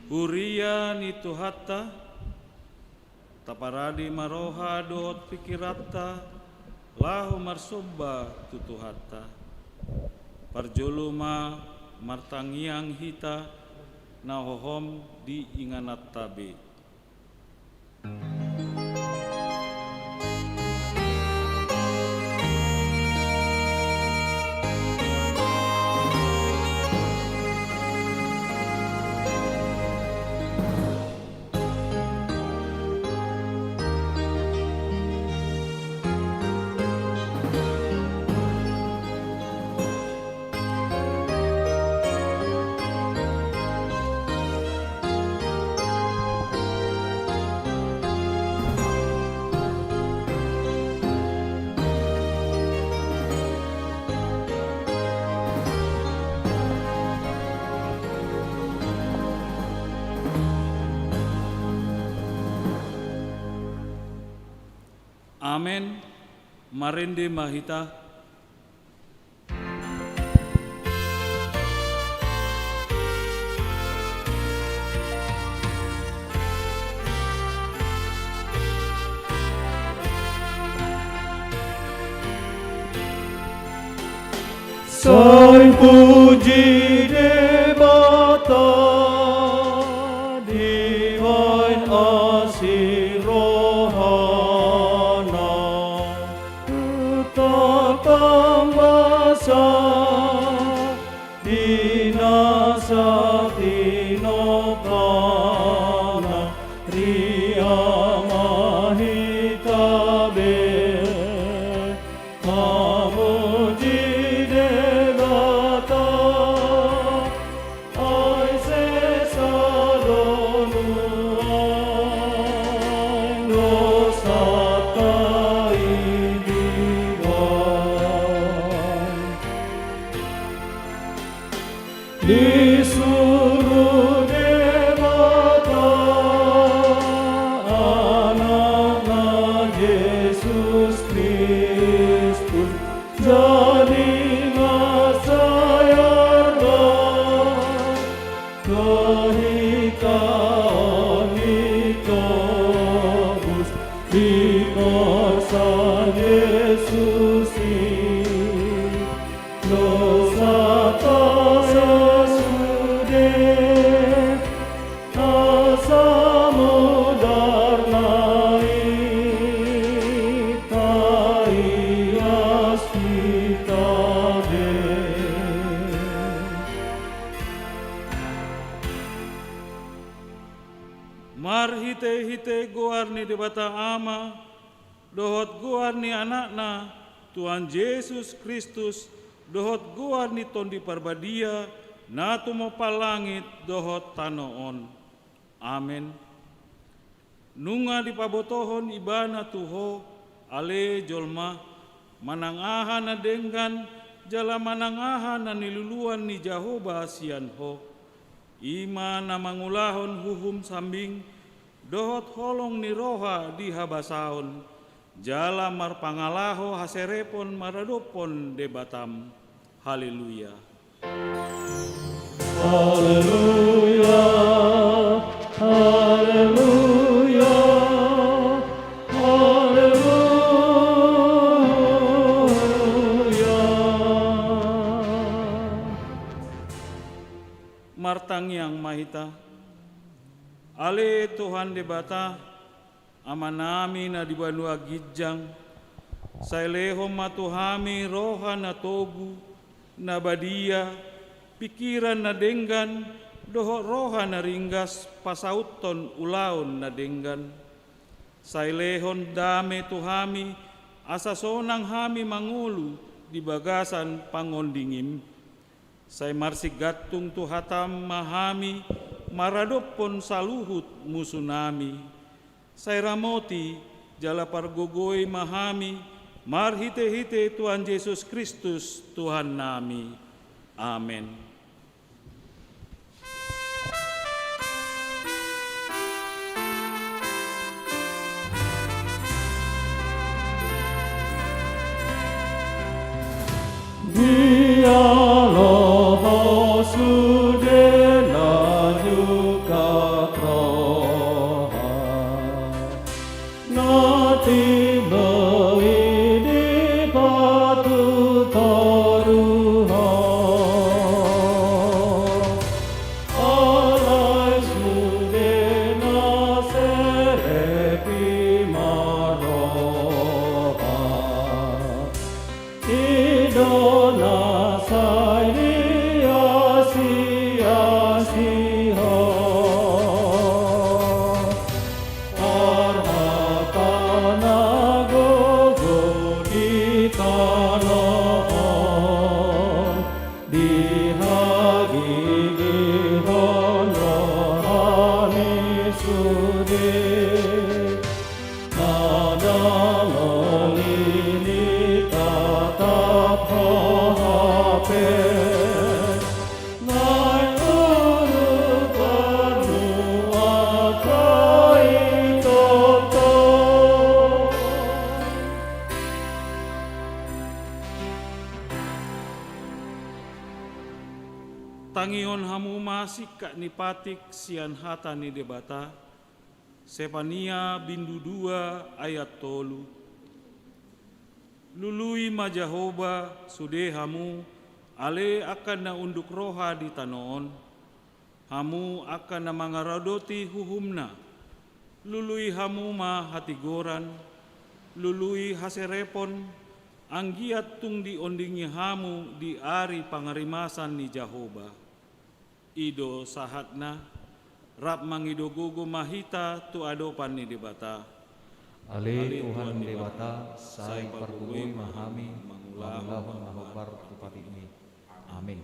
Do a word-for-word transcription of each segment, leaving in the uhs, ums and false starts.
Huria ni Tuhanta, taparade ma roha dohot pingkiranta laho marsomba tu Tuhanta. Parjolo ma martangiang hita na hohom di ingananta be. Amen. Marende ma hita. Sai puji Debata dibahen asi rohana. Tongtong basa di na satinompana, ria ma hita be mamuji Debata. Ai sesa do nuaeng dosanta i dibahen. Disuru Debata Anakna Jesus Kristus, jadi ma sai arga do hita on ditobus di porsan Jesus i. Dosanta sude, asa mudarna i taias hita be. Marhitehite goar ni Debata Ama, dohot goar ni Anakna, Tuhan Jesus Kristus, dohot goar ni Tondi Parbadia, na tumompa langit dohot tano on. Amen. Nunga dipabotohon Ibana tu ho, ale jolma, manang aha na denggan, jala manang aha na niluluan ni Jahowa sian ho. I ma na mangulahon huhum sambing, dohot holong ni roha di habasaon, jala marpangalaho haserepon maradophon Debatam. Haleluya. Haleluya, haleluya, haleluya. Martangiang ma hita. Ale Tuhan Debata, Amanami na di banua ginjang, sai lehon ma tu hami roha na togu, na badia, pingkiran na denggan, dohot roha na ringgas pasauthon ulaon na denggan. Sai lehon dame tu hami, asa sonang hami mangolu di bagasan pangondingim. Sai marsigantung tu hatam ma hami maradophon saluhut musunami. Sai ramoti jala pargogoi ma hami marhitehite Tuhan Jesus Kristus Tuhannami. Amen. Dialo ho sude na jungka Hagigihon roha ni sude na dangol i, tatap ho hape naeng urupan muna angka i tongtong. Tangihon hamu ma singkat ni patik sian hata ni Debata. Sepania bindu dua ayat tolu. Lului ma Jahowa, sude hamu, ale angka na unduk roha di tano on, hamu angka na mangaradoti uhumna. Lului hamu ma hatigoran, lului haserepon, anggiat tung diondingi hamu di ari pangarimasan ni Jahowa. I do sahatna. Rap mangido gogo ma hita tu adopan ni Debata. Ale Tuhan Debata, sai pargogoi ma hami mangulahon na hombar tu patikmi. Amin.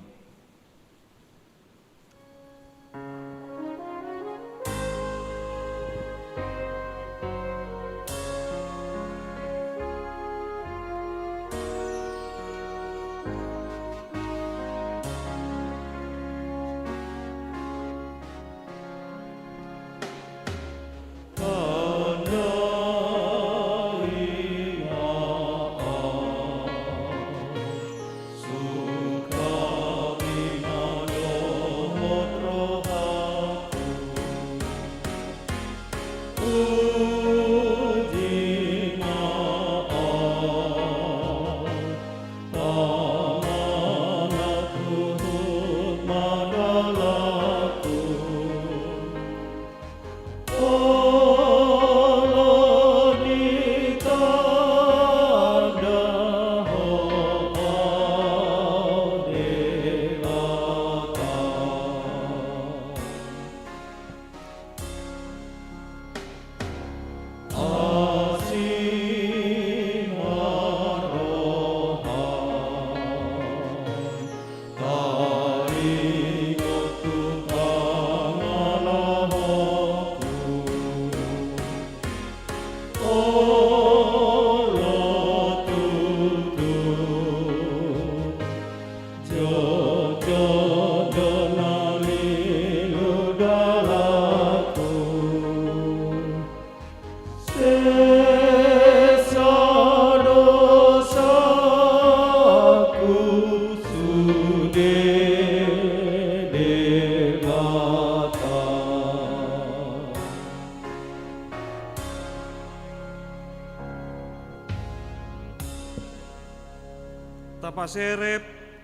Tapaserep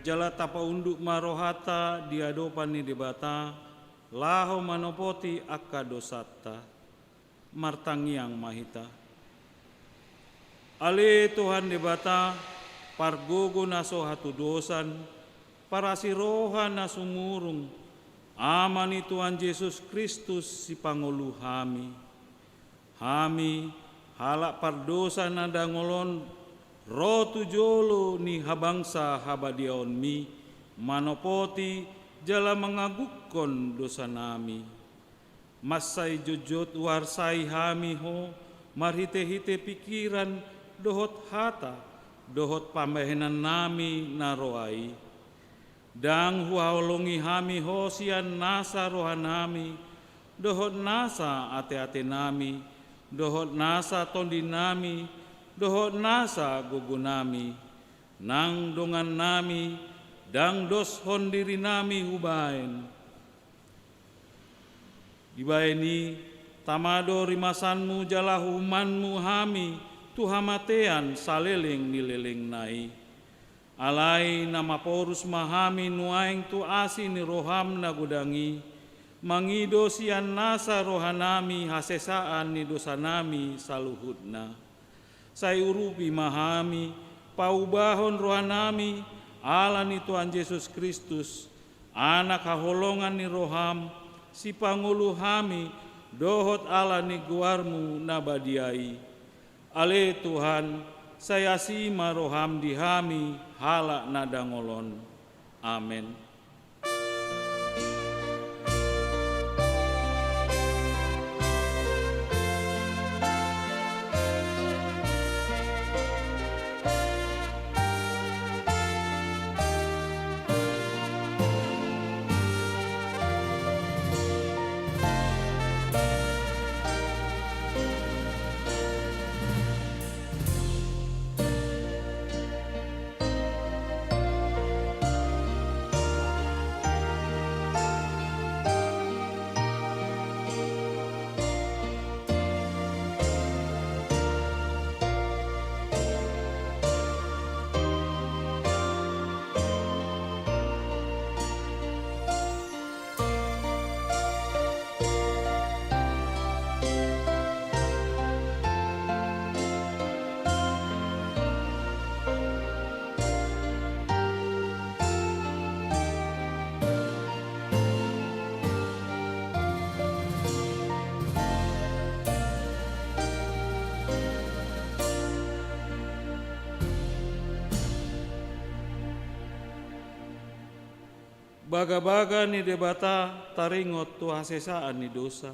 jala tapaunduk ma rohanta di adopan ni Debata, laho manopoti angka dosanta. Martangiang ma hita. Ale Tuhan Debata, pargogo na so hatudosan, parasi roha na sumurung, Ama ni Tuhan Jesus Kristus, sipangolu hami. Hami, halak pardosa na dangol on, ro tu jolo ni habangsa habadiaonmi, manopoti jala mangagunghon dosanami. Mansai jotjot huarsai hami Ho, marhitehite pingkiran, dohot hata, dohot pambahenannami na roa i. Ndang huhaholongi hami Ho sian nasa rohanami, dohot nasa ateatenami, dohot nasa tondinami, dohot nasa gogonami, nang dongannami, ndang doshon dirinami hubahen. Dibahen i, tama do rimasanmu jala uhumanmu hami tu hamatean saleleng ni lelengna i. Alai na maporus ma hami nuaeng tu asi ni roham na godang i, mangido sian nasa rohanami hasesaan ni dosanami saluhutna. Sai urupi ma hami, paubahon rohanami, ala ni Tuhan Jesus Kristus, Anak haholongan ni roham, sipangolu hami, dohot ala ni goarmu na badia i. Ale Tuhan, sai asi ma roham di hami, halak na dangol on. Amen. Bagabaga ni Debata taringot tu hasesaan ni dosa.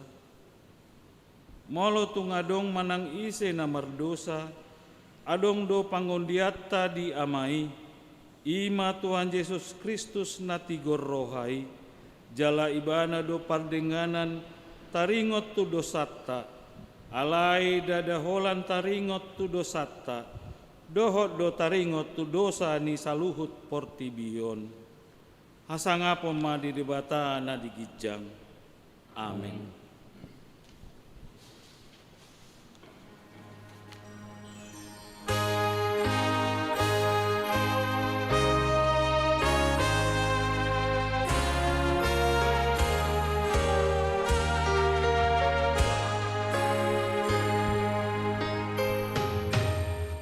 Molo tung adong manang ise na mardosa, adong do pangondianta di Ama i, i ma Tuhan Jesus Kristus na tigor roha i, jala Ibana do pardenganan taringot tu dosanta, alai ndada holan taringot tu dosanta, dohot do taringot tu dosa ni saluhut portibi on. Hasangapon ma di Debata na di ginjang. Amen.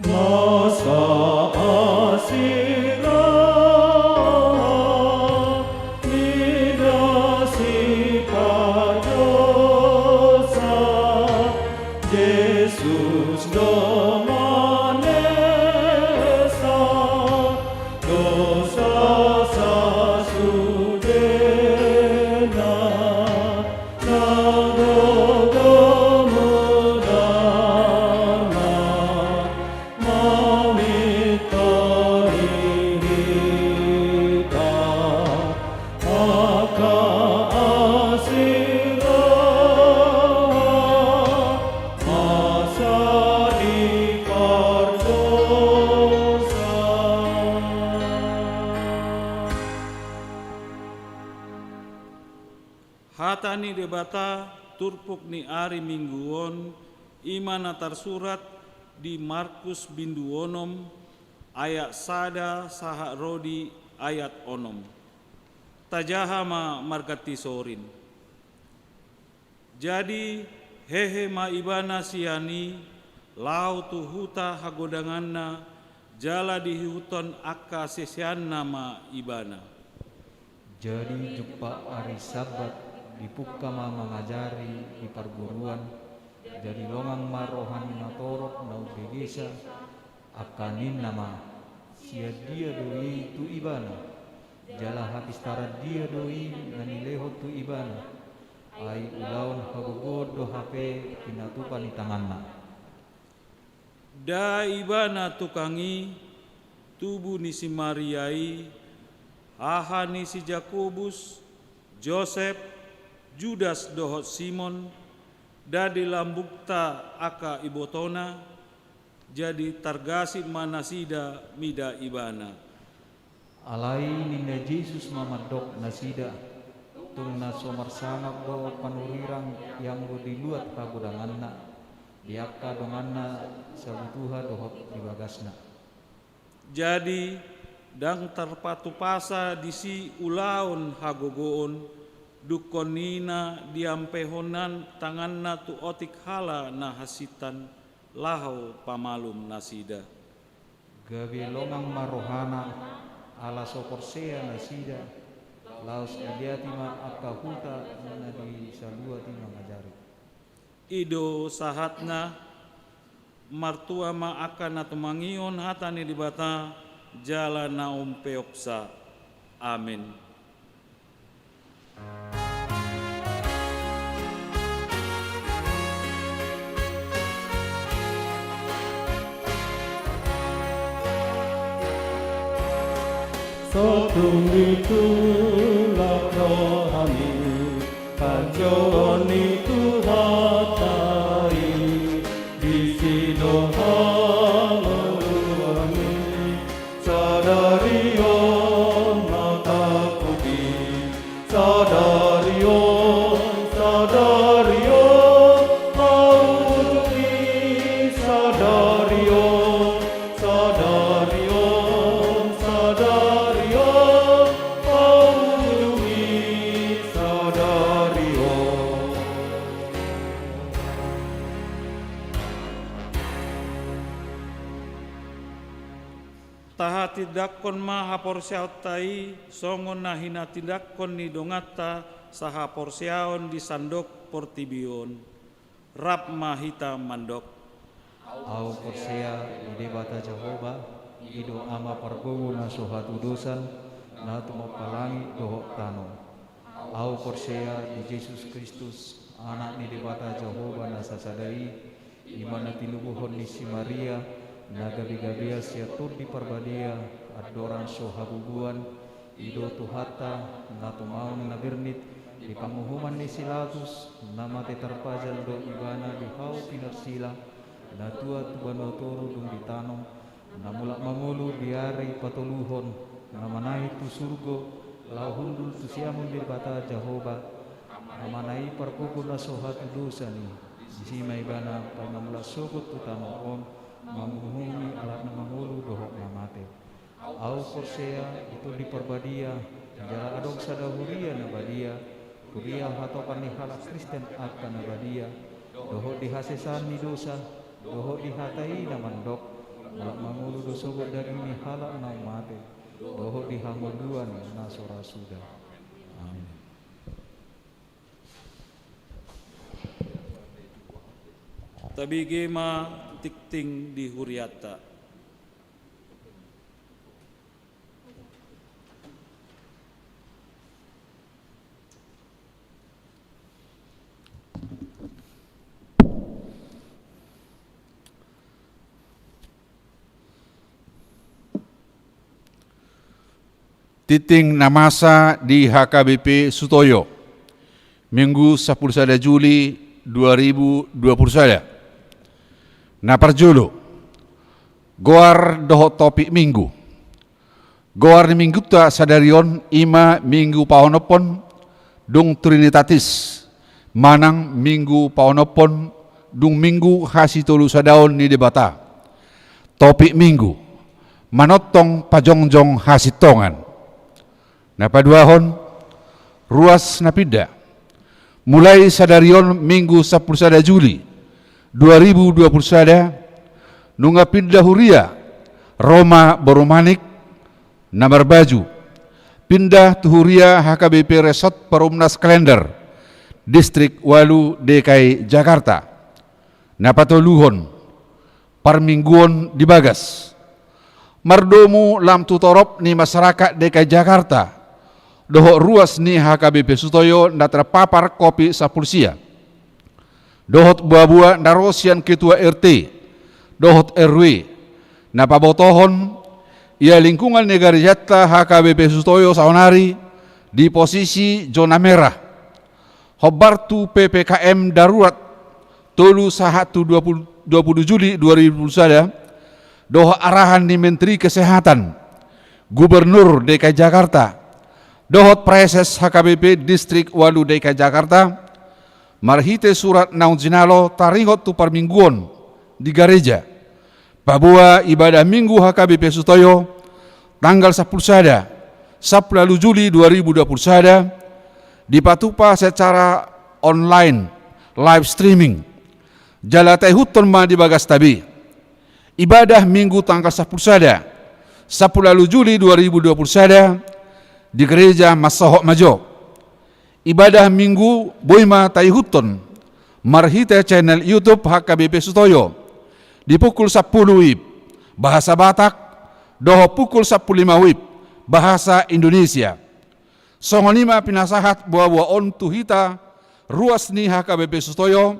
Masa asi ra mida sipadosa, Jesus do manesa dosa sasudena. Na gogo mudar ma mamintori hita, angka asi ra masa di pardosa. Hata ni Debata turpuk ni ari Minggu on, i ma na tarsurat di Markus bindu onom ayat sada sahat ro di ayat onom. Tajaha ma marganti sorin. Jadi hehe ma ibana sian i, laho tu huta hagodanganna, jala diihuthon angka siseanna ma ibana. Jadi jumpa ari Sabbat, dipungka ma mangajari di parguruan, jadi longang ma roha ni natorop na umbegesa, angka ninna ma: Sian dia do i tu ibana? Jala hapistaran dia do i na nilehon tu ibana? Ai ulaon hagogoon do hape pinatupa ni tanganna. Nda ibana tukang i, tubu ni si Maria i, haha ni si Jakobus, Josep, Judas dohot Simon? Nda di lambungta angka ibotona? Jadi targasip ma nasida mida ibana. Alai ninna Jesus ma mandok nasida: Tung na so marsangap do panurirang i anggo di luat hagodanganna, di angka donganna sabutuha dohot di bagasna. Jadi ndang tarpatupasa disi ulaon hagogoon, dungkon i na diampehonan tanganna tu otik halak na hansitan, laho pamalum nasida. Gabe longang ma rohana, ala so porsea nasida, laos diliati ma angka huta na di saluat i mangajari. I do sahatna. Martua ma angka na tumangihon hata ni Debata jala na umpeopsa. Amen. Sotung ditulak rohami, panjouon ni Tuhanta i, disi do hangoluan i. Sadari on ma taputi, sadari on, sadari on ma ujungi, sadari on, sadari on, sadari on ma ujungi, sadari on. Tahatindangkon ma haporseaonta i songon na hinatindangkon ni donganta sahaporseaon di sandok portibi on. Rap ma hita mandok. Ahu porsea di Debata Jahowa, i do Ama pargogo na so hatudosan, na tumompa langit dohot tano. Ahu porsea di Jesus Kristus, Anak ni Debata Jahowa na sasada i, i ma na tinubuhon ni si Maria, na gabe-gabea sian Tondi Parbadia, andorang so habubuan, i do Tuhanta, na tumaon na bernit, di panguhuman ni si Latus, na mate tarpajal do ibana di hau pinarsila, na tuat tu banua toru dung ditanom, na mulak mangolu di ari patoluhon, na manaek tu surgo, laho hundul tu siamun ni Debata Jahowa, Amana i pargogo na so hatudosan i, disi ma ibana paima mulak sogot tu tano on, manguhumi halak na mangolu dohot na mate. Ahu porsea di Tondi Parbadia, jala adong sada huria na badia, huria hatopan ni halak Kristen angka na badia, dohot di hasesaan ni dosa, dohot di hata i na mandok, mulak mangolu do sogot daging ni halak na mate, dohot di hangoluan na so ra suda. Amin. Tabege ma tingting di hurianta. Tingting na masa di H K B P Sutoyo, Minggu sampulu sada Juli dua ribu dua pulu sada. Na parjolo, goar dohot topik Minggu. Goar ni Minggunta sadari on i ma Minggu paonomhon dung Trinitatis, manang Minggu paonomhon dung Minggu hasitolusadaon ni Debata. Topik Minggu, manongtong pajongjong hasintongan. Na paduahon, ruas na pinda. Mulai sadari on Minggu sampulu sada Juli dua ribu dua pulu sada, nunga pinda huria Roma Borumanik na marbaju, pinda tu huria H K B P Resort Perumnas Klender, Distrik Walu D K I Jakarta. Na patoluhon, parmingguon di bagas. Mardomu lam tu torop ni masyarakat D K I Jakarta dohot ruas ni H K B P Sutoyo na terpapar Covid sampulu sia. Dohot boaboa na ro sian ketua R T dohot R W na pabotohon ia lingkungan ni garejanta H K B P Sutoyo saonari di posisi zona merah. Hombar tu P P K M darurat tolu sahat tu dua pulu, dua pulu Juli dua ribu dua pulu sada, dohot arahan ni Menteri Kesehatan, Gubernur D K I Jakarta, dohot Praeses H K B P Distrik Walu D K I Jakarta, marhite surat naung jinalo taringot tu parmingguon di gareja. Paboa ibadah Minggu H K B P Sutoyo, tanggal sampulu sada, sampulu ualu Juli dua ribu dua pulu sada, dipatupa secara online, live streaming. Jala taihuthon ma di bagasta be. Ibadah Minggu tanggal sampulu sada, sampulu ualu Juli dua ribu dua pulu sada, di gereja Mansohot ma jo. Ibadah Minggu boi ma taihuthon marhite channel YouTube H K B P Sutoyo di pukul sampulu WIB bahasa Batak dohot pukul sampulu lima WIB bahasa Indonesia. Songon i ma pinasahat boaboa on tu hita ruas ni H K B P Sutoyo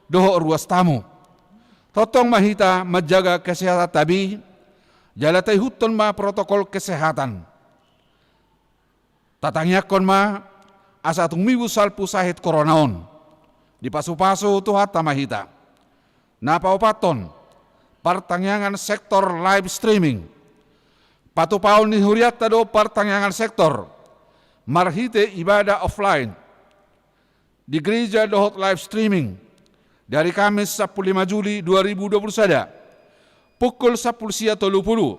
dohot ruas tamu. Tongtong ma hita manjaga kesehatanta be, jala taihuthon ma protokol kesehatan. Tatangiangkon ma asa tung mibu salpu sahit korona on. Dipasupasu Tuhanta ma hita. Na paopathon, partangiangan sektor live streaming. Patupaon ni hurianta do partangiangan sektor marhite ibadah offline di gereja dohot live streaming di ari Kamis sampulu lima Juli dua ribu dua pulu sada, pukul sampulu sia tolu pulu,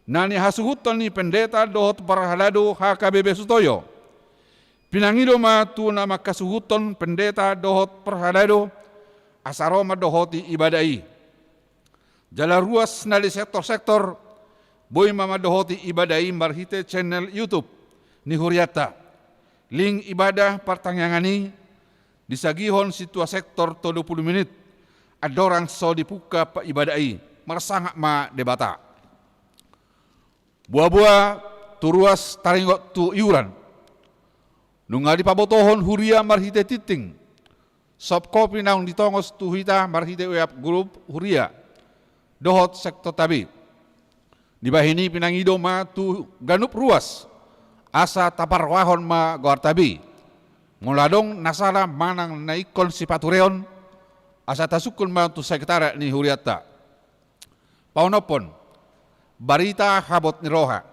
na nihasuhuton ni pendeta dohot parhalado H K B P Sutoyo. Pinangido ma tu na mangkasuhuton pendeta dohot parhalado asa ro mandohoti ibadah i. Jala ruas na di sektor-sektor boi ma mandohoti ibadah i marhite channel YouTube ni hurianta. Link ibadah partangiangan i disagihon sintua sektor tolu pulu minit andorang so dibuka ibadah i. Marsangap ma Debata. Boaboa tu ruas taringot tu iuran. Nunga dipabotohon huria marhite tingting. Soft copy naung ditongos tu hita marhite WA grup huria dohot sektorta be. Dibahen i pinangido ma tu ganup ruas, asa taparrohahon ma goarta be. Molo adong na sala manang na ingkon sipatureon, asa tasungkun ma tu sekretariat ni hurianta. Paonomhon, barita habot ni roha.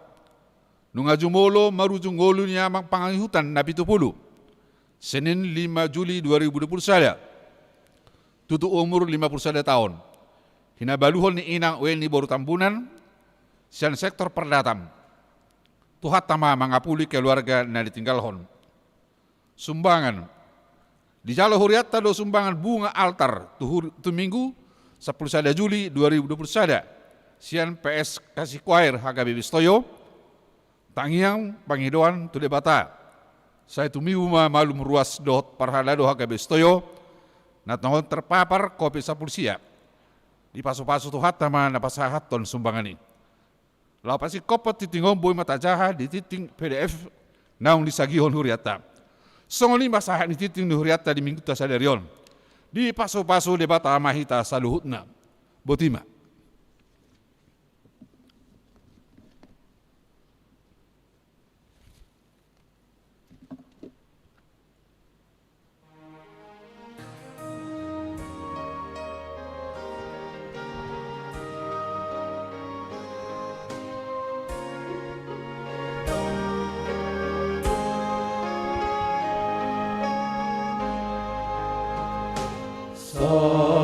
Nunga jumolo marujung ngolu ni amang pangihutan na pitu pulu, Senin lima Juli dua ribu dua puluh sada. Tutu umur lima puluh sada taon. Hinabaluhon ni inang Weni boru Tambunan, sian sektor Pardatam. Tuhanta ma mangapuli keluarga na ditinggalhon. Sumbangan. Dijalo hurianta do sumbangan bunga altar tu hur-, tu Minggu sampulu sada Juli dua ribu dua puluh sada, sian PS Kasih Choir HKBP Sitoyo, tangiang pangidoan tu Debata. Sai tumibu ma malum ruas dohot parhalado HKBP Sitoyo, na tongon terpapar covid sampulu sia. Dipasupasu Tuhanta ma na pasahathon sumbangan i. Laho pasingkophon tingting on boi ma tajaha di tingting PDF naung disagihon hurianta. Songon i ma sahat ni tingting ni hurianta di Minggunta sadari on. Dipasupasu Debata ma hita saluhutna. Boti ma.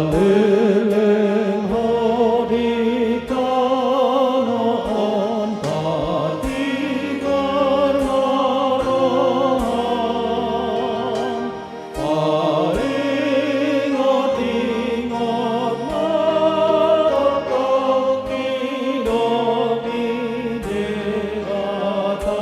Saleleng ho di tano on patigar ma roham, paringot-ingot ma tongtong hidop di Debata.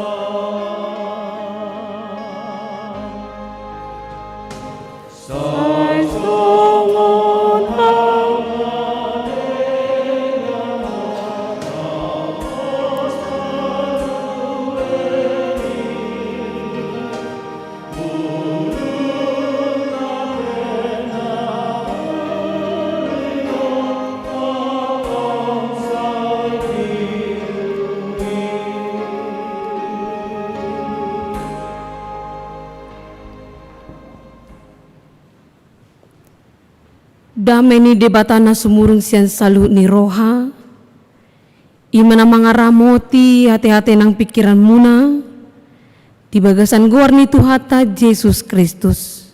Dame ni Debata na sumurung sian saluhut ni roha, i ma na mangaramoti ate-ate nang pingkiranmuna, di bagasan goar ni Tuhanta Jesus Kristus.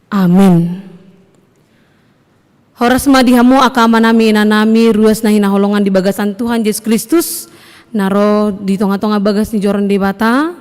Amen. Horas ma di hamu angka amanami, inanami, ruas na hinaholongan di bagasan Tuhan Jesus Kristus, na ro di tonga-tonga bagas ni joro ni Debata,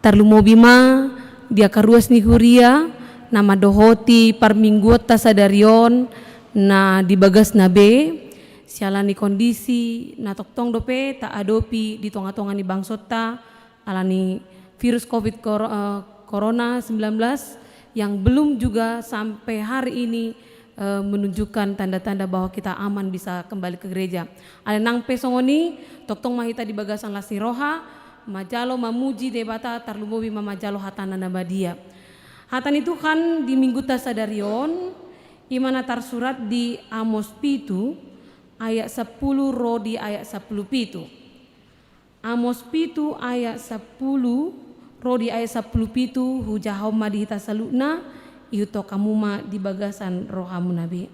tarlumobi ma di angka ruas ni huria na mandohoti parmingguonta sadari on na di bagasna be, siala ni kondisi na tongtong dope taadopi di tonga-tonga ni bangsonta, ala ni virus covid kor-, eh, corona sembilan belas yang belum juga sampai hari ini, eh, menunjukkan tanda-tanda bahwa kita aman bisa kembali ke gereja. Alai nang pe songon i, tongtong ma hita di bagasan las ni roha, manjalo mamuji Debata, tarlumobi ma manjalo hatana na badia. Hata ni Tuhan di minggunta sadari on, i ma na tarsurat di Amos pitu, ayat sampulu ro di ayat sampulu pitu. Amos pitu ayat sampulu ro di ayat sampulu pitu, hujahahon ma di hita saluhutna, ihuthon hamu ma di bagasan rohamuna be.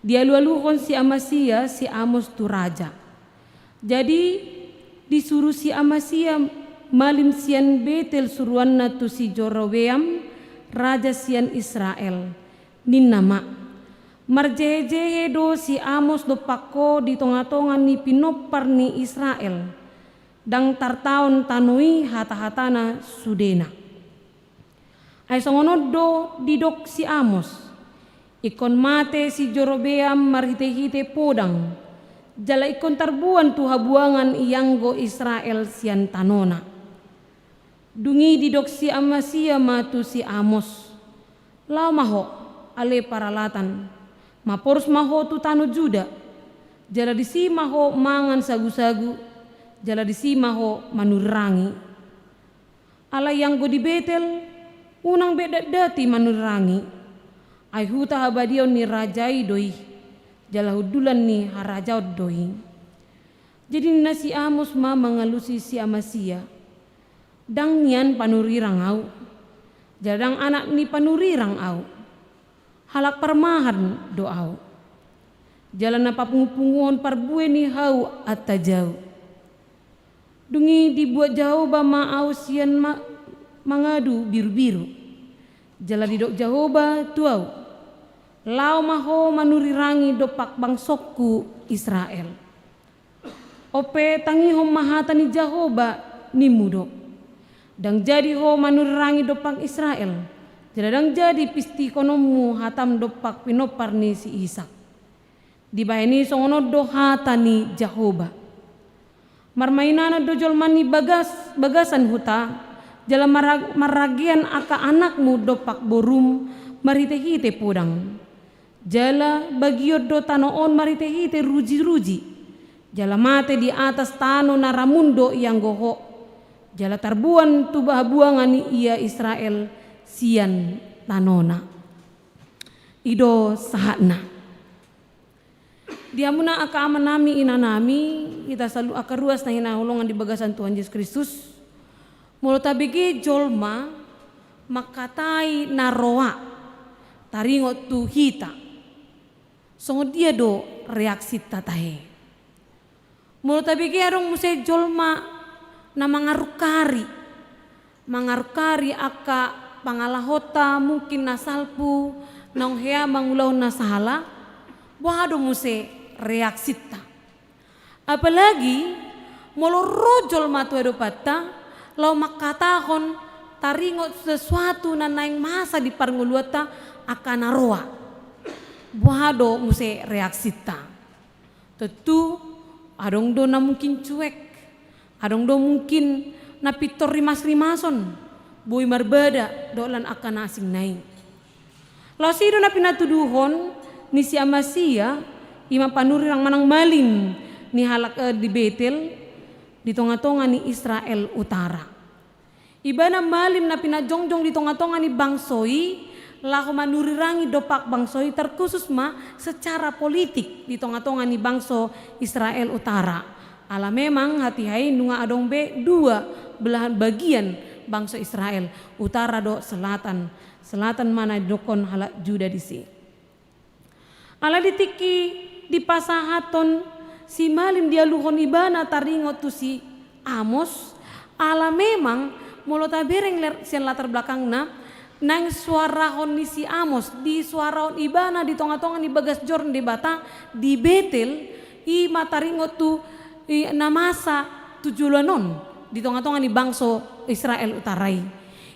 Dialualuhon si Amasia si Amos tu raja. Jadi disuru si Amasia malim sian Betel suruanna tu si Jerobeam, raja sian Israel. Ninna ma, marjehejehe do si Amos dompak ho di tongatonga ni pinompar ni Israel, ndang tartaon tano i hatahatana sudena. Ai songon on do didok si Amos, ingkon mate si Jerobeam marhitehite podang, jala ingkon tarbuan tu habuangan ianggo Israel sian tanona. Dung i didok si Amasia ma tu si Amos, laho ma ho, ale paralatan, maporus ma ho tu tano Juda, jala disi ma ho mangan sagusagu, jala disi ma ho manurirangi. Alai anggo di Betel, unang be datdati manurirangi. Ai huta habadiaon ni raja i do i, jala hundulan ni harajaon do i. Jadi ninna si Amos ma mangalusi si Amasia, "Ndang nian panurirang ahu, jala ndang anak ni panurirang ahu. Halak parmahan do ahu, jala na papungupunguhon parbue ni hau antajau." Dung i dibuat Jahowa ma ahu sian ma-, mangadu birubiru. Jala didok Jahowa tu ahu, "Laho ma ho manurirangi dompak bangsongku Israel." On pe tangihon ma hata ni Jahowa, nimmu do: "Ndang jadi ho manurirangi dompak Israel, jala ndang jadi pistihononmu hatam dompak pinompar ni si Isak." Dibahen i songon on do hata ni Jahowa: "Marmainanan do jolma ni bagas-, bagasan huta, jala marra-, marragean angka anakmu dompak borum marhitehite podang. Jala bagion do tano on marhitehite rujiruji. Jala mate di atas tano na ramun do ianggo ho. Jala tarbuan tu habuangan ni ia Israel sian tanona." I do sahatna. Di hamuna angka amanami, inanami, hita saluhut angka ruas na hinaholongan di bagasan Tuhan Jesus Kristus, molo tabege jolma mangkatai na roa taringot tu hita, songon dia do reaksinta tahe? Molo tabege adong muse jolma na mangarungkari, mangarungkari angka pangalahonta, mungkin na salpu, naung hea mangulahon na sala, boha do muse reaksinta? Apalagi molo ro jolma tu adopanta laho mangkatahon taringot sesuatu na naeng masa di parngoluanta angka na roa, boha do muse reaksinta? Tontu adong do na mungkin cuek, adong do mungkin na pintor rimasrimason, boi marbada dohot lan angka na asingna i. Laos i do na pinatuduhon ni si Amasia, i ma panurirang manang malim ni halak, eh, di Betel, di tongatonga ni Israel Utara. Ibana malim na pinajongjong di tongatonga ni bangso i, laho manurirangi dompak bangso i, terkhusus ma secara politik di tongatonga ni bangso Israel Utara. Ala memang hatiha i nunga adong be dua belahan bagian bangso Israel, utara dohot selatan. Selatan ma na didokkon halak Juda disi. Ala di tingki dipasahathon si malim dialuhon ibana taringot tu si Amos, ala memang molo tabereng ler-, sian latar belakangna, naeng suarahon ni si Amos, disuarahon ibana di tongatonga ni bagas joro ni Debata di Betel, i ma taringot tu, i, na masa tu joloan on di tongatonga ni bangso Israel Utara i.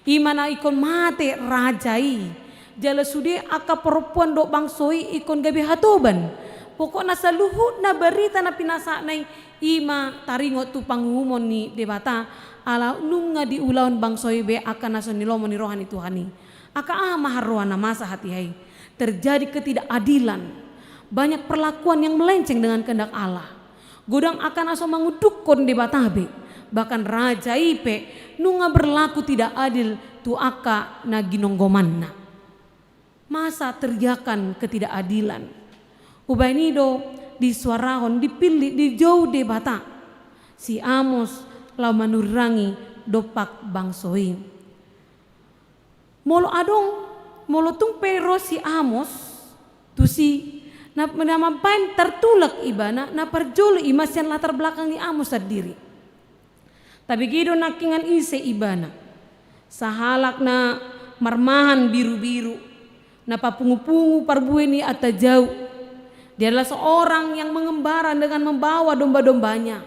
I ma na ingkon mate raja i. Jala sude angka parompuan dohot bangso i ingkon gabe hatoban. Pokokna saluhutna barita na pinasahatna i, i ma taringot tu panguhumon ni Debata, ala nunga diulahon bangso i be angka na so nilomo ni roha ni Tuhan i. Angka aha ma haroa na masa hatiha i? Terjadi ketidakadilan. Banyak perlakuan yang melenceng dengan kehendak Allah. Godang angka na so mangundukhon Debata be, bahkan raja i pe nunga berlaku tidak adil tu angka na ginonggomanna. Masa teriakan ketidakadilan. Umbahen i do disuarahon, dipillit, dijou Debata si Amos laho manurirangi dompak bangso i. Molo adong, molo tung pe ro si Amos tusi, na, na mambahen tartulak ibana, na parjolo i ma sian latar belakang ni Amos sandiri. Tabege do nangkingan ise ibana. Sahalak na marmahan birubiru, na papungupungu parbue ni antajau. Dia adalah seorang yang mengembara dengan membawa domba-dombanya.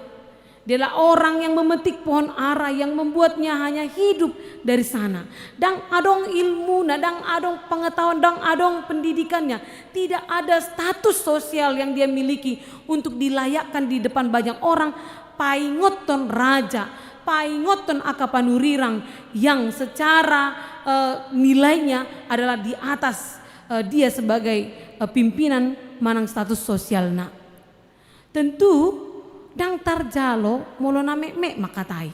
Dia adalah orang yang memetik pohon ara yang membuatnya hanya hidup dari sana. Ndang adong ilmuna, ndang adong pengetahuan, ndang adong pendidikannya. Tidak ada status sosial yang dia miliki untuk dilayakkan di depan banyak orang. Paingothon raja, paingothon angka panurirang yang secara, eh, nilainya adalah di atas, eh, dia sebagai, eh, pimpinan manang status sosialna. Tentu, Ndang tarjalo molo na metmet mangkatai.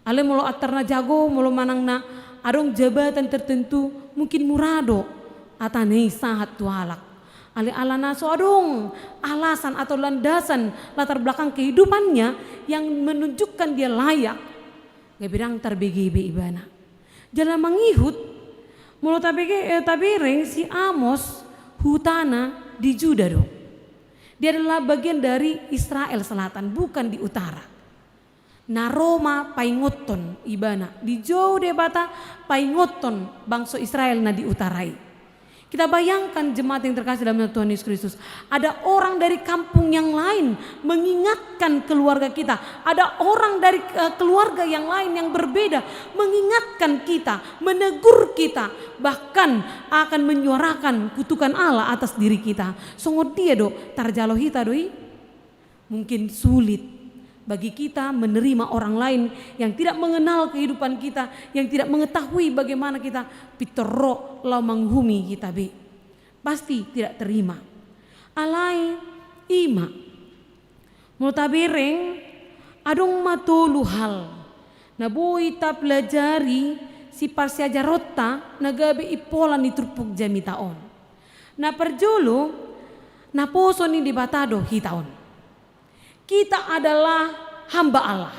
Alai molo antar na jago, molo manang na adong jabatan tertentu, mungkin mura do hatana i sahat tu halak. Alai alana so adong alasan atau landasan latar belakang kehidupannya yang menunjukkan dia layak, gabe ndang tarbege be ibana. Jala mangihut, molo tabege, eh, tabereng si Amos hutana di Juda do. Dia adalah bagian dari Israel Selatan, bukan di utara. Na ro ma paingothon ibana, dijou Debata paingothon bangso Israel na di utara i. Kita bayangkan, jemaat yang terkasih dalam Tuhan Yesus Kristus, ada orang dari kampung yang lain mengingatkan keluarga kita, ada orang dari, eh, keluarga yang lain yang berbeda mengingatkan kita, menegur kita, bahkan akan menyuarakan kutukan Allah atas diri kita. Songon dia do, tarjalo hita do i? Mungkin sulit bagi kita menerima orang lain yang tidak mengenal kehidupan kita, yang tidak mengetahui bagaimana kita, pintor ro laho manguhumi hita be. Pasti tidak terima. Alai, i ma. Molo tabereng, adong ma tolu hal na boi tapelajari sian parsiajaronta na gabe impola ni turpuk jamita on. Na parjolo, naposo ni Debata do hita on. Kita adalah hamba Allah.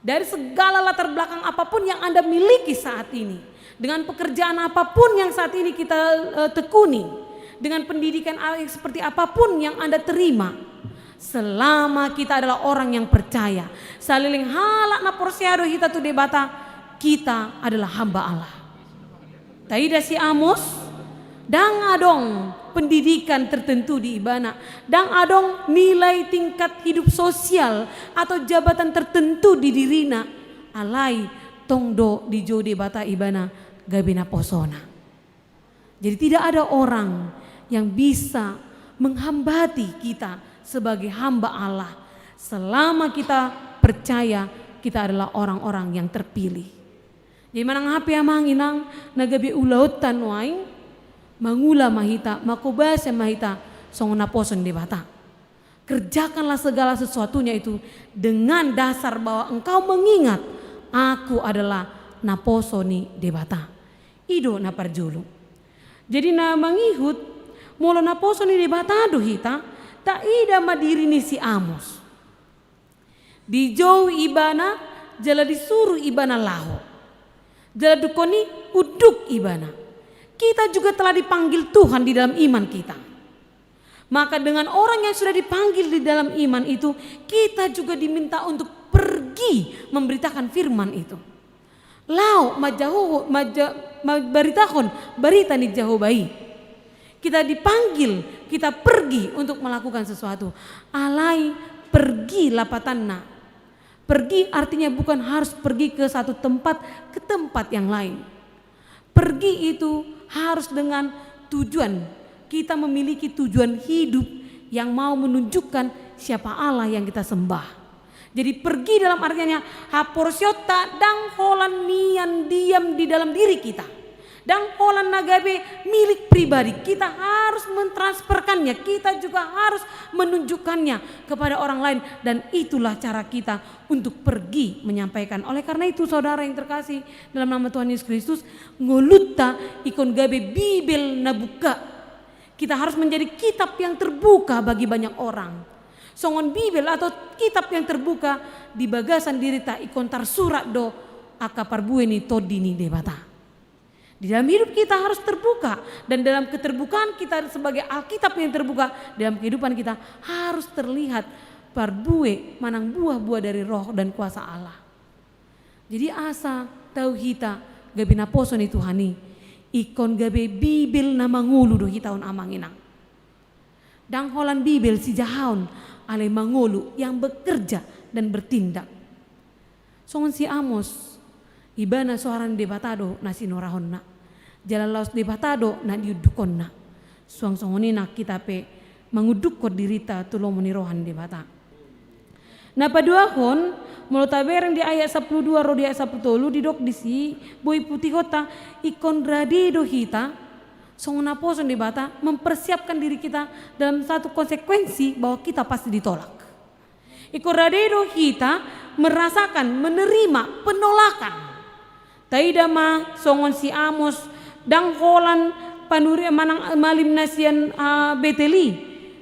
Dari segala latar belakang apapun yang Anda miliki saat ini, dengan pekerjaan apapun yang saat ini kita, eh, tekuni, dengan pendidikan a-, seperti apapun yang Anda terima, selama kita adalah orang yang percaya, saleleng halak na porsea do hita tu Debata, kita adalah hamba Allah. Taida si Amos, ndang adong pendidikan tertentu di ibana, ndang adong nilai tingkat hidup sosial atau jabatan tertentu di dirina, alai tong do dijou Debata ibana gabe naposona. Jadi, tidak ada orang yang bisa menghambati kita sebagai hamba Allah selama kita percaya kita adalah orang-orang yang terpilih. Jadi, manang aha pe, amang inang, na gabe ulaonta nuaeng, mangula ma hita, manghobasi ma hita songon naposo ni Debata. Kerjakanlah segala sesuatunya itu dengan dasar bahwa engkau mengingat, "Aku adalah naposo ni Debata." I do na parjolo. Jadi, na mangihut, molo naposo ni Debata do hita, taida ma diri ni si Amos. Dijou ibana, jala disuru ibana laho. Jala dungkon i unduk ibana. Kita juga telah dipanggil Tuhan di dalam iman kita. Maka dengan orang yang sudah dipanggil di dalam iman itu, kita juga diminta untuk pergi memberitakan firman itu. Laho manjahahon, manja-, mambaritahon barita ni Jahowa i. Kita dipanggil, kita pergi untuk melakukan sesuatu. Alai pergi lapatanna. Pergi artinya bukan harus pergi ke satu tempat, ke tempat yang lain. Pergi itu harus dengan tujuan. Kita memiliki tujuan hidup yang mau menunjukkan siapa Allah yang kita sembah. Jadi, pergi dalam artiannya, haporseaonta ndang holan nian diam di dalam diri kita. Ndang holan na gabe milik pribadi. Kita harus mentransferkannya, kita juga harus menunjukkannya kepada orang lain. Dan itulah cara kita untuk pergi menyampaikan. Oleh karena itu, saudara yang terkasih dalam nama Tuhan Yesus Kristus, ngolunta ingkon gabe Bibel na buka. Kita harus menjadi kitab yang terbuka bagi banyak orang. Songon Bibel atau kitab yang terbuka, di bagasan dirita ingkon tarsurat do angka parbue ni Tondi ni Debata. Di dalam hidup kita harus terbuka, dan dalam keterbukaan kita sebagai Alkitab yang terbuka, dalam kehidupan kita harus terlihat parbue manang buah-buah dari Roh dan kuasa Allah. Jadi, asa tau hita gabe naposo ni Tuhan i, ingkon gabe Bibel na mangolu do hita on, amang inang. Ndang holan Bibel sijahaon, alai mangolu, yang bekerja dan bertindak. Songon si Amos, ibana soara ni Debata do na sinorahonna. Jala laos Debata do na niundukkonna. Suang songon i nang hita pe mangundukkon dirita tu lomo ni roha ni Debata. Na paduahon, molo tabereng di ayat sampulu dua ro di ayat sampulu tolu, didok disi, boi putihonta, ingkon rade do hita, songon naposo ni Debata, mempersiapkan diri kita dalam satu konsekuensi bahwa kita pasti ditolak. Ingkon rade do hita merasakan, menerima penolakan. Taida ma songon si Amos, ndang holan panuri manang malim na sian, ah, Betel i,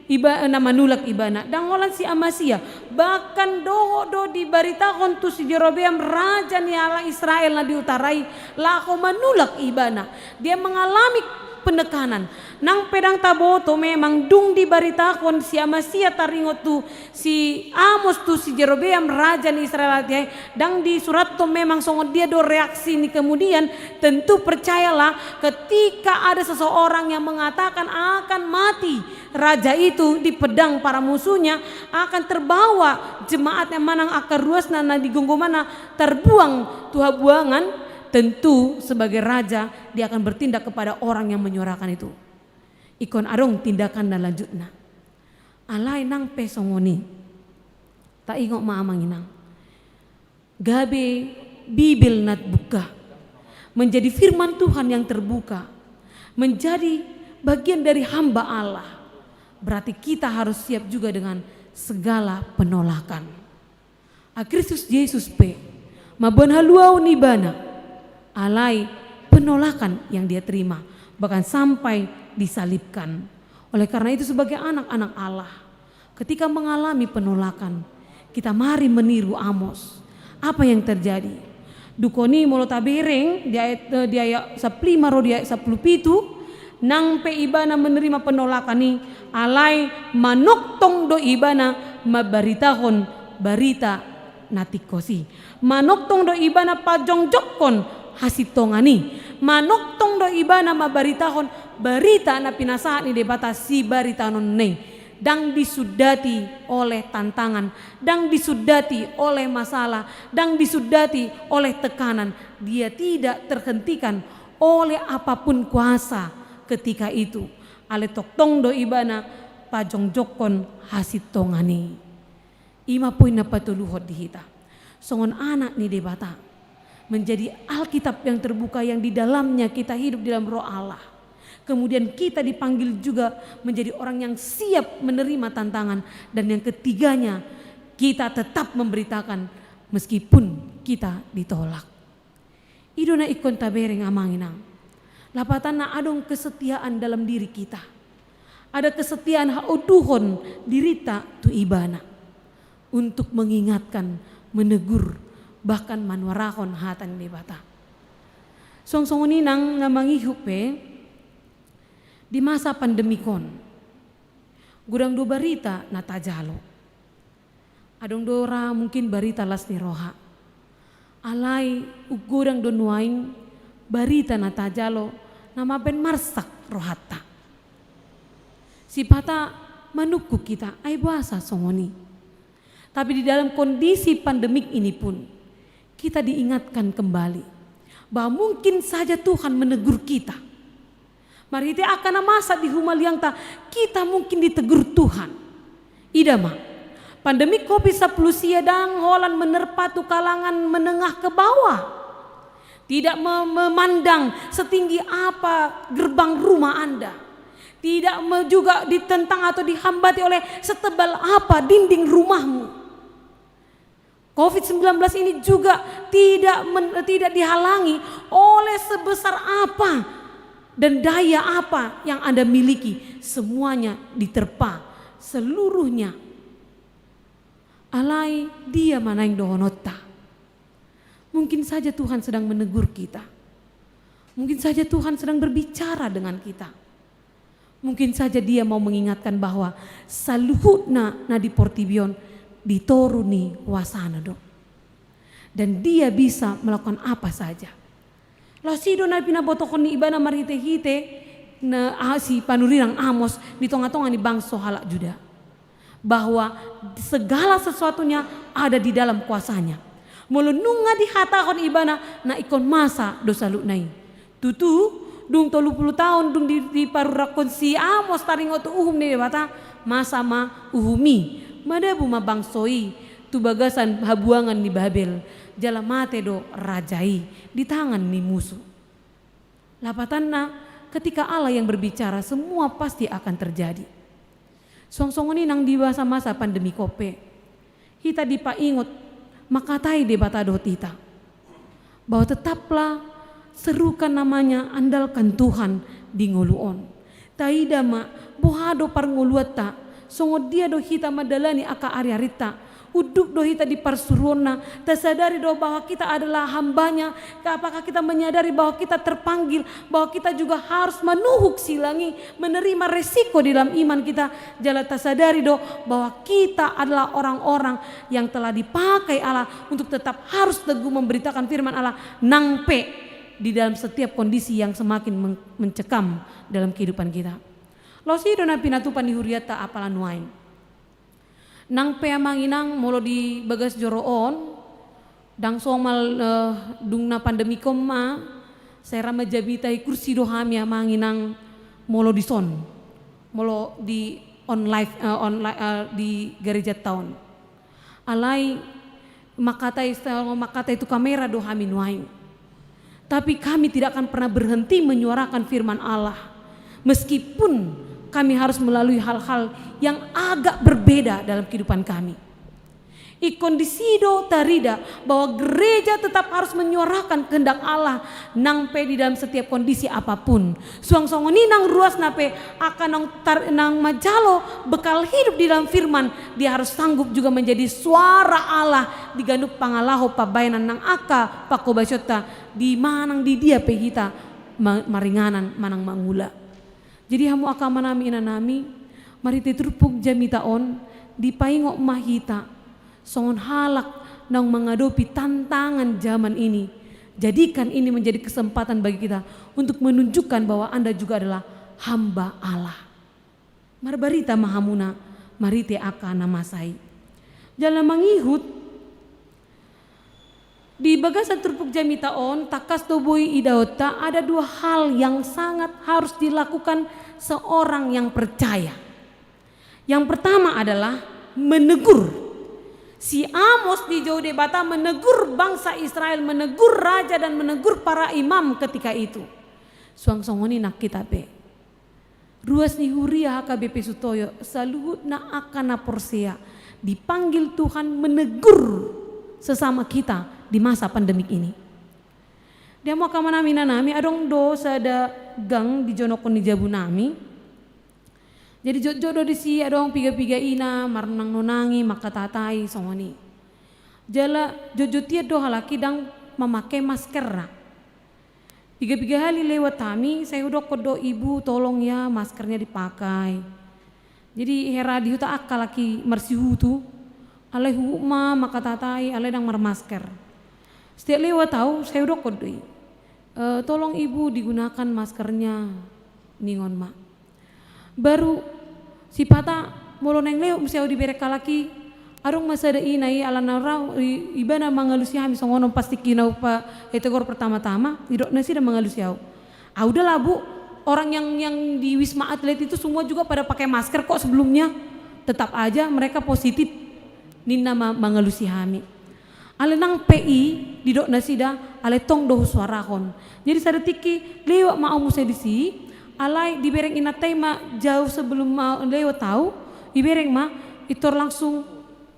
iba, na manulak ibana, ndang holan si Amasia, bahkan dohot do dibaritahon tu si Jerobeam, raja ni halak Israel na di utara i, laho manulak ibana. Dia mengalami penekanan. Nang pe ndang taboto, memang dung dibaritahon si Amasia taringot tu si Amos tu si Jerobeam, raja ni Israel atia i, ndang disurathon memang songon dia do reaksi ni kemudian. Tentu percayalah, ketika ada seseorang yang mengatakan akan mati raja itu di pedang para musuhnya, akan terbawa jemaatnya manang angka ruasna na di gomgomanna terbuang tu habuangan, tentu sebagai raja dia akan bertindak kepada orang yang menyuarakan itu. Ingkon adong tindakan na lanjutna. Alai nang pe songon i, taingot ma amang inang, gabe Bibel na buka, menjadi firman Tuhan yang terbuka, menjadi bagian dari hamba Allah, berarti kita harus siap juga dengan segala penolakan. Ah, Kristus Jesus pe mamboan haluaon ibana, alai penolakan yang dia terima, bahkan sampai disalibkan. Oleh karena itu, sebagai anak-anak Allah, ketika mengalami penolakan, kita mari meniru Amos. Apa yang terjadi? Dungkon i molo tabereng di ayat, eh, di ayat sampulu lima ro di ayat sampulu pitu, nang pe ibana menerima penolakan i, alai manongtong do ibana mambaritahon barita na tingkos i. Manongtong do ibana pajongjongkon hasintongan i. Manongtong do ibana mambaritahon barita na pinasahat ni Debata sibaritaononna i. Ndang disundati oleh tantangan, ndang disundati oleh masalah, ndang disundati oleh tekanan. Dia tidak terhentikan oleh apapun kuasa ketika itu. Alai tongtong do ibana pajongjongkon hasintongan i. I ma poin na patoluhon di hita songon anak ni Debata, menjadi Alkitab yang terbuka yang di dalamnya kita hidup di dalam Roh Allah. Kemudian kita dipanggil juga menjadi orang yang siap menerima tantangan, dan yang ketiganya, kita tetap memberitakan meskipun kita ditolak. I do na ingkon tabereng amang inang. Lapatanna adong kesetiaan dalam diri kita. Ada kesetiaan haunduhon dirinta tu Ibana untuk mengingatkan, menegur, bahkan manuarahon hata ni Debata. Songon songon i nang na mangihut pe di masa pandemik on, godang do barita na tajalo. Adong do ra mungkin barita las ni roha. Alai godang do nuaeng barita na tajalo na mambaen marsak rohanta. Sipata manungkun hita, ai boasa songon i. Tapi di dalam kondisi pandemik ini pun, kita diingatkan kembali bahwa mungkin saja Tuhan menegur kita. Marhite angka na masa di humaliangta, kita mungkin ditegur Tuhan. Ida ma, pandemi covid sampulu sia ndang holan menerpa tu kalangan menengah ke bawah. Tidak me-, memandang setinggi apa gerbang rumah Anda. Tidak me-, juga ditentang atau dihambati oleh setebal apa dinding rumahmu. Covid sembilan belas ini juga tidak men-, tidak dihalangi oleh sebesar apa dan daya apa yang Anda miliki, semuanya diterpa, seluruhnya. Alai dia ma naeng dohononta. Mungkin saja Tuhan sedang menegur kita. Mungkin saja Tuhan sedang berbicara dengan kita. Mungkin saja dia mau mengingatkan bahwa saluhutna na di portibi on di toru ni kuasana do. Dan dia bisa melakukan apa saja. Laos i do na pinabotohon ni ibana marhite-hite na, ah, si panurirang Amos di tonga-tonga ni bangso halak Juda, bahwa segala sesuatunya ada di dalam kuasanya. Molo nunga dihatahon ibana, na ingkon masa do saluhutna i. Tutu, dung tolu pulu taon dung di, diparurakhon si Amos taringot tu uhum ni Debata, masa ma uhum i, madabu ma bangso i tu bagasan habuangan ni Babel, jala mate do raja i di tangan ni musu. Lapatanna, ketika Allah yang berbicara, semua pasti akan terjadi. Songon songon i nang di masa-masa pandemi on pe, Hita dipaingot, mangkatai Debata dohot hita bahwa tetaplah serukan namanya, andalkan Tuhan di ngolu on. Taida ma, boha do parngoluanta, songon dia do hita mandalani angka ariarinta. Unduk do hita di parsuruonna, tasadari do bahwa kita adalah hambanya. Apakah kita menyadari bahwa kita terpanggil, bahwa kita juga harus manuhuk silang i, menerima resiko di dalam iman kita? Jala tasadari do bahwa kita adalah orang-orang yang telah dipakai Allah untuk tetap harus teguh memberitakan firman Allah, nang pe di dalam setiap kondisi yang semakin men-, mencekam dalam kehidupan kita. Laos i do na pinatupa ni hurianta apala nuaeng. Nang pe amang inang, molo di bagas joro on, ndang somal, eh, dung na pandemi on ma, sai ra manjamita i kursi do hami amang inang, molo dison, molo di on live, eh, on li-, eh, di garejanta on. Alai mangkatai, mangkatai tu kamera do hami nuaeng. Tapi kami tidak akan pernah berhenti menyuarakan firman Allah, meskipun kami harus melalui hal-hal yang agak berbeda dalam kehidupan kami. Ingkon disi do tarida bahwa gereja tetap harus menyuarakan kehendak Allah, nang pe di dalam setiap kondisi apapun. Suang songon i nang ruasna pe, angka naung tar-, naung manjalo bekal hidup di dalam firman, dia harus sanggup juga menjadi suara Allah di ganup pangalaho pambahenan nang angka pangkobasionta di manang di dia pe hita ma-, maringanan manang mangula. Jadi hamu angka amanami inanami, marhite turpuk jamita on, dipaingot ma hita songon halak naung mangadopi tantangan zaman ini. Jadikan ini menjadi kesempatan bagi kita untuk menunjukkan bahwa Anda juga adalah hamba Allah. Marbarita ma hamuna marhite angka na masa i. Jala mangihut, di bagasan turpuk jamita on, tangkas do boi idaonta, ada dua hal yang sangat harus dilakukan seorang yang percaya. Yang pertama adalah menegur. Si Amos dijou Debata menegur bangsa Israel, menegur raja dan menegur para imam ketika itu. Suang songon i nang hita pe. Ruas ni huria H K B P Sutoyo, saluhutna angka na porsea, dipanggil Tuhan menegur sesama kita di masa pandemik ini. Di hamu angka amanami inanami, adong do sada gang di jonokkon ni jabunami. Jadi jotjot do disi adong piga-piga ina marnonang-nonangi, mangkatatai songon i. Jala jotjot i do halak i ndang mamake masker ra. Piga-piga hali lewat hami, sai hudokkon do, "Ibu, tolong ya, maskernya dipakai." Jadi hera di huta angka halak i marsihutu, alai huhut ma mangkatatai, alai ndang marmasker. Setiap lewat au, sai hudokkon do i, "Eh, tolong Ibu, digunakan maskernya," ningon ma. Baru sipata molo naeng lewat muse au dibereng halak i, adong ma sada ina i, ala na ra i-, ibana mangalusi hami songon on, pasti kina upa etegor pertama-tama, didok nasida mangalusi au. "Ah, udahlah, Bu, orang yang, yang di Wisma Atlet itu semua juga pada pakai masker kok sebelumnya. Tetap aja mereka positif," ninna ma mangalusi hami. Alai nang pe i didok nasida, alai tong do husuarahon. Jadi sada tingki lewat ma au muse disi, alai dibereng inanta i ma jauh sebelum ma lewat au, dibereng ma, intor langsung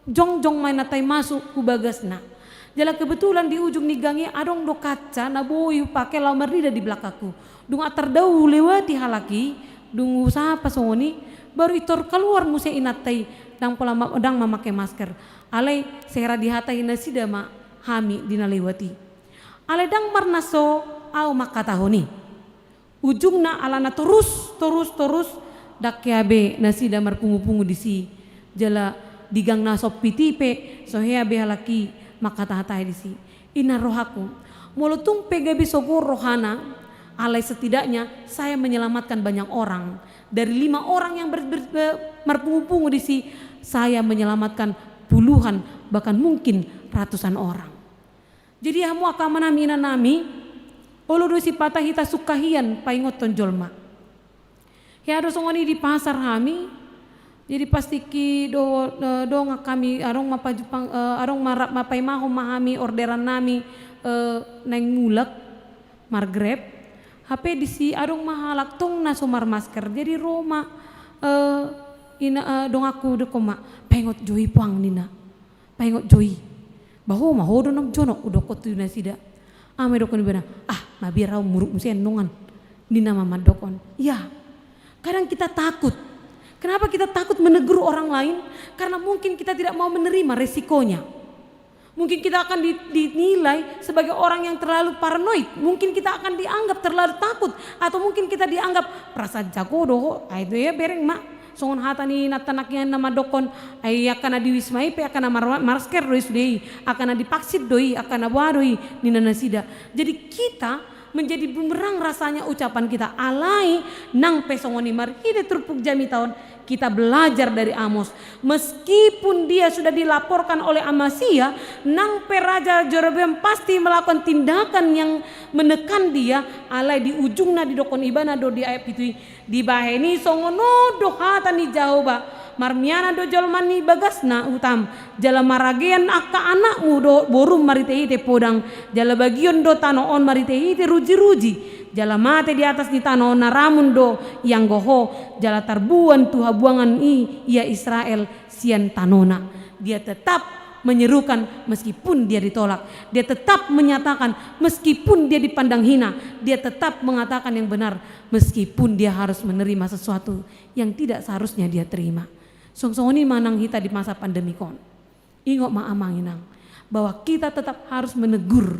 jongjong ma inanta i masuk hu bagasna. Jala kebetulan di ujung ni gang i adong do kaca na boi hupake laho marnida di belakangku. Dung antar dao hulewati halak i, dung husapa songon i, baru intor kaluar muse inanta i, ndang pola ma-, ndang mamake masker. Alai sai ra dihatai nasida ma hami di na lewat i. Alai ndang marnaso au mangkatahon i. Ujungna alana torus, torus, torus, ndang hea be nasida marpungu-pungu disi. Jala di gang na sompit i pe, so hea be halak i mangkatatai disi. I na rohangku, molo tung pe gabe sogo rohana, alai setidaknya saya menyelamatkan banyak orang. Dari lima orang yang ber-, ber-, ber-, marpungu-pungu disi, saya menyelamatkan puluhan, bahkan mungkin ratusan orang. Jadi hamu angka amanami inanami, olo do sipata hita sungkahian paingothon jolma. Hea do songon i di pasar hami, jadi pas tingki do, eh, dongan hami, adong ma pajumpang, eh, adong ma rap ma paimahon ma hami orderannami, eh, naeng mulak, mar-Grab. Hape disi adong ma halak tong na so marmasker, jadi ro ma, eh, ina, eh, donganku, didokkon ma, "Paingot jo i puang," ninna. Paingot jo i. Bah, ho ma ho do na jonok, hudokkon tu nasida. Aha ma didokkon ibana? Ah, mabiar au muruk muse annon, ninna ma mandokkon. Ya. Kadang kita takut. Kenapa kita takut menegur orang lain? Karena mungkin kita tidak mau menerima resikonya. Mungkin kita akan di-, dinilai sebagai orang yang terlalu paranoid. Mungkin kita akan dianggap terlalu takut. Atau mungkin kita dianggap, "Perasaan jago do ho." Ah, itu ya, bereng ma. Songon hata ni na tanakian na mandokkon, "Ai angka na di Wisma i pe angka na mar-, masker do i sude i, angka na divaksin do i, angka na boha do i," ninna nasida. Jadi kita menjadi bumerang rasanya ucapan kita. Alai nang pe songon i, marhite turpuk jamita on, kita belajar dari Amos. Meskipun dia sudah dilaporkan oleh Amasia, nang pe Raja Jerobeam pasti melakukan tindakan yang menekan dia, alai di ujungna didokkon ibana do di ayat pitu i, "Dibahen i songon on do hata ni Jahowa, marmianan do jolma ni bagasna hutam, jala maragean angka anakmu dohot borum marhite-hite podang, jala bagion do tano on marhite-hite ruji-ruji, jala mate di atas ni tano on na ramun do ianggo ho, jala tarbuan tu habuangan i ia Israel sian tanona." Dia tetap menyerukan meskipun dia ditolak. Dia tetap menyatakan meskipun dia dipandang hina. Dia tetap mengatakan yang benar meskipun dia harus menerima sesuatu yang tidak seharusnya dia terima. Song-, songon i ma nang hita di masa pandemi on. Ingot ma amang inang, bahwa kita tetap harus menegur,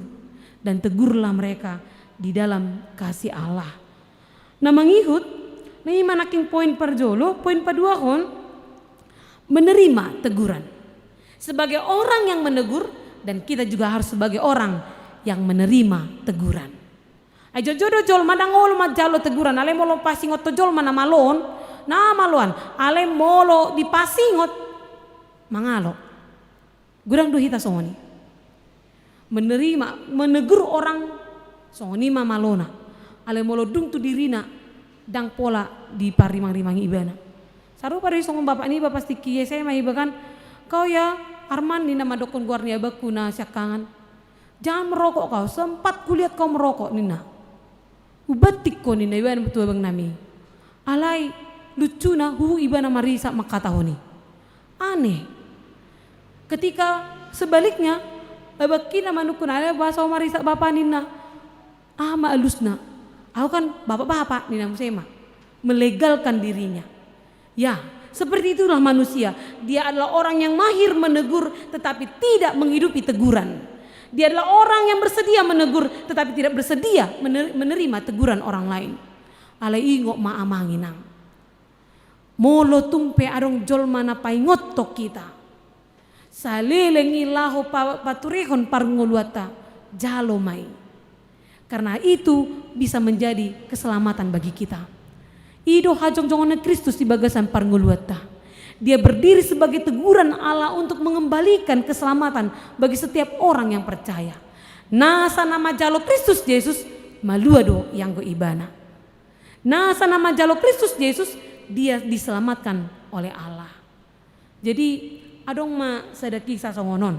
dan tegurlah mereka di dalam kasih Allah. Na mangihut, na i ma nangkin poin parjolo, poin paduahon, menerima teguran. Sebagai orang yang menegur, dan kita juga harus sebagai orang yang menerima teguran. Ai jotjot do jolma ndang olo manjalo teguran, alai molo pasingot tu jolma na malo on, na maloan, alai molo dipasingot, mangalo. Godang do hita songon i. Menerima, menegur orang, songon i ma malona. Alai molo dung tu dirina, ndang pola diparimang-rimangi ibana. Sarupa do i songon bapak niba pas tingki S M A iba kan, "Kau ya, Arman," ninna mandokkon goar ni abangku na siangkangan. "Jangan merokok kau, sempat kulihat kau merokok," ninna. "Hubantik ho," ninna ibana tu abang nami. Alai lucuna, huhut ibana marisa mangkatahon i. Aneh. Ketika sebaliknya, abangkina manungkun, "Alai boasa ho marisa bapa?" ninna. Aha ma alusna? "Au kan bapak-bapak," ninna muse ma. Melegalkan dirinya. Ya, seperti itulah manusia. Dia adalah orang yang mahir menegur tetapi tidak menghidupi teguran. Dia adalah orang yang bersedia menegur tetapi tidak bersedia mener-, menerima teguran orang lain. Alai ingot ma amang inang. Molo tung pe adong jolma na paingothon hita, saleleng i laho pa-, paturehon parngoluanta, jalo ma i. Karena itu bisa menjadi keselamatan bagi kita. I do hajongjongon ni Kristus di bagasan parngoluanta. Dia berdiri sebagai teguran Allah untuk mengembalikan keselamatan bagi setiap orang yang percaya. Nasa na manjalo Kristus Jesus, malua do ianggo ibana. Nasa na manjalo Kristus Jesus, dia diselamatkan oleh Allah. Jadi, adong ma sada kisah songon on.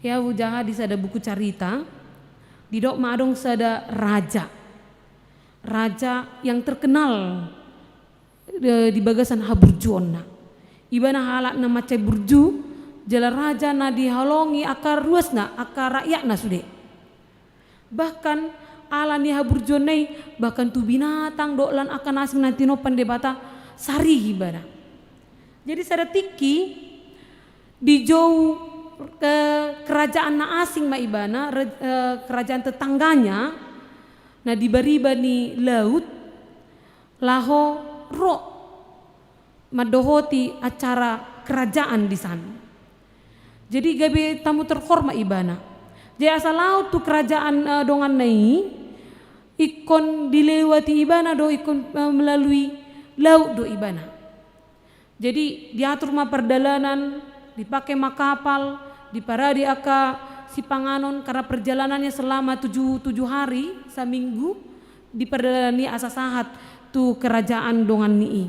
Ia hujaha di sada buku carita, didok ma adong sada raja. Raja yang terkenal, eh, di bagasan haburjuonna. Ibana halak na mansai burju, jala raja na dihaholongi angka ruasna, angka rakyatna sude. Bahkan ala ni haburjuonna i, bahkan tu binatang dohot lan angka na asing na tinompa ni Debata, sarigi ibana. Jadi sada tingki dijou, eh, kerajaan na asing ma ibana, re-, eh, kerajaan tetangganya, na di bariba ni laut, laho ro mandohoti acara kerajaan di san. Jadi gabe tamu terhormat ibana. Jadi asa laho tu kerajaan, eh, donganna i, ingkon dilewati ibana do, ingkon, eh, melalui laut do ibana. Jadi diatur ma pardalanan, dipake ma kapal, diparade angka sipanganon, karena perjalanannya selama tujuh, tujuh hari, saminggu, di pardalanan i asa sahat tu kerajaan dongan ni i.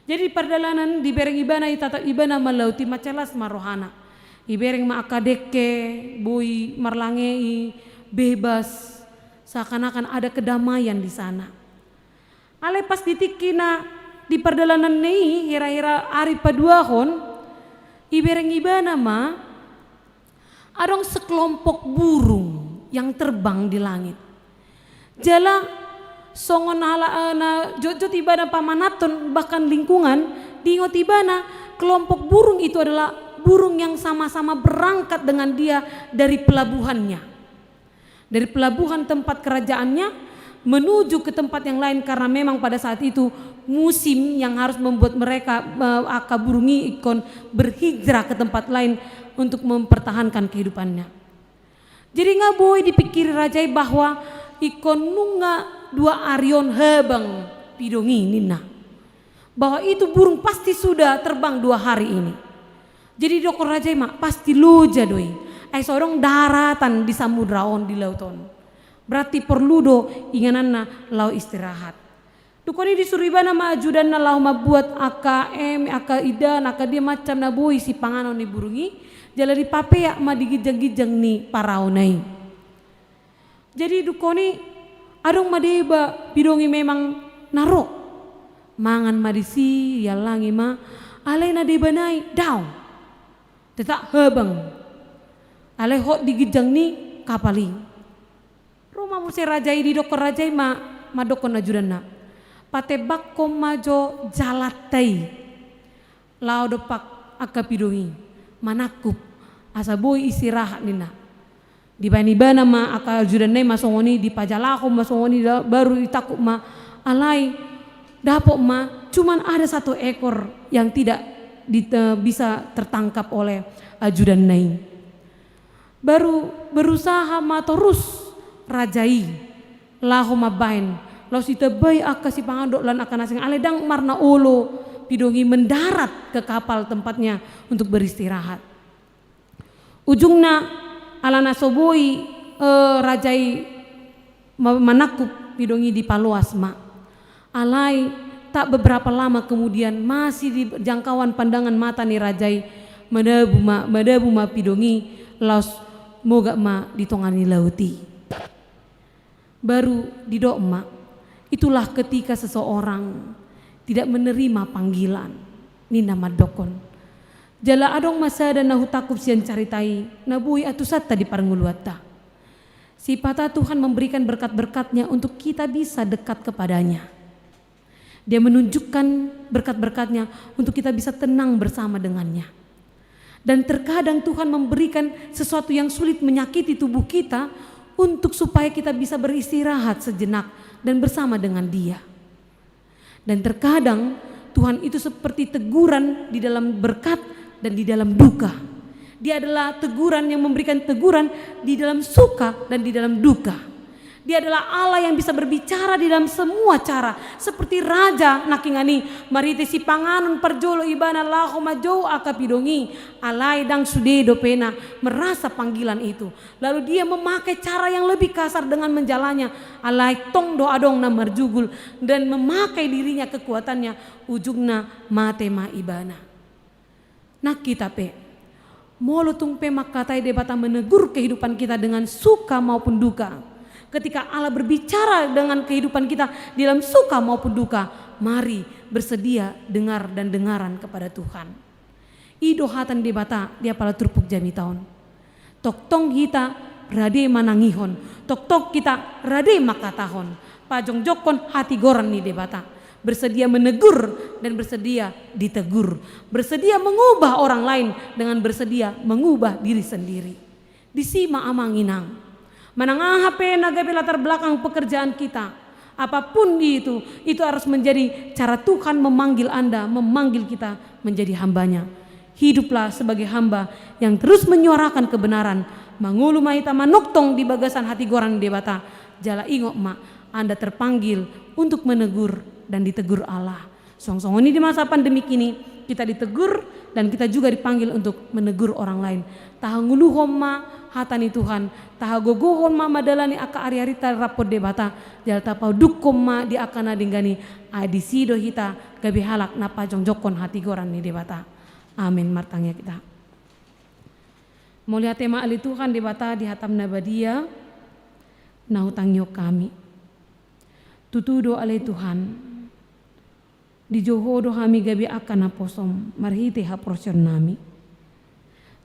Jadi di pardalanan dibereng ibana, itatap ibana ma laut i, mansai las ma rohana. Ibereng ma angka dengke, boi marlange i, bebas, seakan-akan ada kedamaian di sana. Alai pas di tingki na di pardalanan ni i, hira-hira ari paduahon, Ibereng ibana ma adong sekelompok burung yang terbang di langit. Jala songon ala, eh, na jotjot ibana pamanathon bahkan lingkungan, diingot ibana kelompok burung itu adalah burung yang sama-sama berangkat dengan dia dari pelabuhannya. Dari pelabuhan tempat kerajaannya menuju ke tempat yang lain, karena memang pada saat itu musim yang harus membuat mereka, eh, angka burung i ingkon berhijrah ke tempat lain untuk mempertahankan kehidupannya. Jadi nga boi dipikiri raja i bahwa ingkon nunga dua ari on habang pidong i ninna. Bahwa itu burung pasti sudah terbang dua hari ini. Jadi didok raja i ma, pasti loja do i. Ai so adong daratan di samudra on, di laut on. Berarti porlu do ingananna laho istirahat. Dung i disuru ibana ma ajudanna laho mambuat angka eme, angka indahan, angka dia macam na boi sipanganon ni burung i, jala dipapeak ma di ginjang-ginjang ni paraona i. Jadi dung i adong ma deba pidong i memang na ro. Mangan ma disi, diallangi ma, alai na deba nai daong. Tetap habang. Alai hot di ginjang ni kapal i. Ro ma muse raja i, didok raja i ma, mandokkon ajudanna, patembakkon ma jo jalanta i laho dompak angka pidong i, manangkup asa boi istirahat ninna. Dibaen ibana ma angka ajudanna i ma songon i, dipajalahon ma songon i, da-, baru ditangkup ma. Alai dapot ma cuman ada satu ekor yang tidak di-, eh, bisa tertangkap oleh ajudanna i. Baru berusaha ma torus raja i laho mambaen, laos ditambai angka sipanganon dohot lan angka na asing, alai ndang marna olo pidong i mendarat ke kapal tempatnya untuk beristirahat. Ujungna, alana so boi, eh, raja i ma-, manangkup pidong i, dipaloas ma. Alai tak beberapa lama kemudian, masih di jangkauan pandangan mata ni raja i, madabu ma, madabu ma pidong i, laos mogak ma di tonga ni laut i. Baru didok ma, itulah ketika seseorang tidak menerima panggilan, ninna mandokkon. Jala adong ma sada na hutangkup sian carita i, na boi antusanta di parngoluanta. Sipata Tuhan memberikan berkat-berkat-Nya untuk kita bisa dekat kepada-Nya. Dia menunjukkan berkat-berkat-Nya untuk kita bisa tenang bersama dengan-Nya. Dan terkadang Tuhan memberikan sesuatu yang sulit menyakiti tubuh kita untuk supaya kita bisa beristirahat sejenak dan bersama dengan Dia. Dan terkadang Tuhan itu seperti teguran di dalam berkat dan di dalam duka. Dia adalah teguran yang memberikan teguran di dalam suka dan di dalam duka. Dia adalah Allah yang bisa berbicara di dalam semua cara. Seperti raja nangkiningan i, marhite sipanganon parjolo ibana laho manjou angka pidong i, alai ndang sude dope na merasa panggilan itu. Lalu dia memakai cara yang lebih kasar dengan menjalanya. Alai tong do adong na marjugul dan memakai dirinya, kekuatannya, ujungna mate ma ibana. Nang hita pe, molo tung pe mangkatai Debata menegur kehidupan kita dengan suka maupun duka. Ketika Allah berbicara dengan kehidupan kita di dalam suka maupun duka, mari bersedia dengar dan dengaran kepada Tuhan. I do hata ni Debata di apala turpuk jamita on. Tongtong hita rade manangihon, tongtong hita rade mangkatahon, pajongjongkon hatigoran ni Debata. Bersedia menegur dan bersedia ditegur. Bersedia mengubah orang lain dengan bersedia mengubah diri sendiri. Disi ma amang inang. Manang aha pe na gabe latar belakang pekerjaan kita, apapun itu, itu harus menjadi cara Tuhan memanggil Anda, memanggil kita menjadi hamba-Nya. Hiduplah sebagai hamba yang terus menyuarakan kebenaran. Mangolu ma hita manongtong di bagasan hatigoran ni Debata. Jala ingot ma, Anda terpanggil untuk menegur dan ditegur Allah. Songon-songon i di masa pandemi ini, kita ditegur dan kita juga dipanggil untuk menegur orang lain. Tahangoluhon ma hata ni Tuhan, tahagogohon ma mandalani angka ariarinta rap dohot Debata, jala tapadukhon ma di angka na denggan i, ai disi do hita gabe halak na pajongjongkon hatigoran ni Debata. Amin. Martangiang hita. Mauliate ma ale Tuhan Debata di hataM na badia, na hutangihon hami. Tutu do ale Tuhan, dijou Ho do hami gabe angka naposoM marhite haporseaonnami.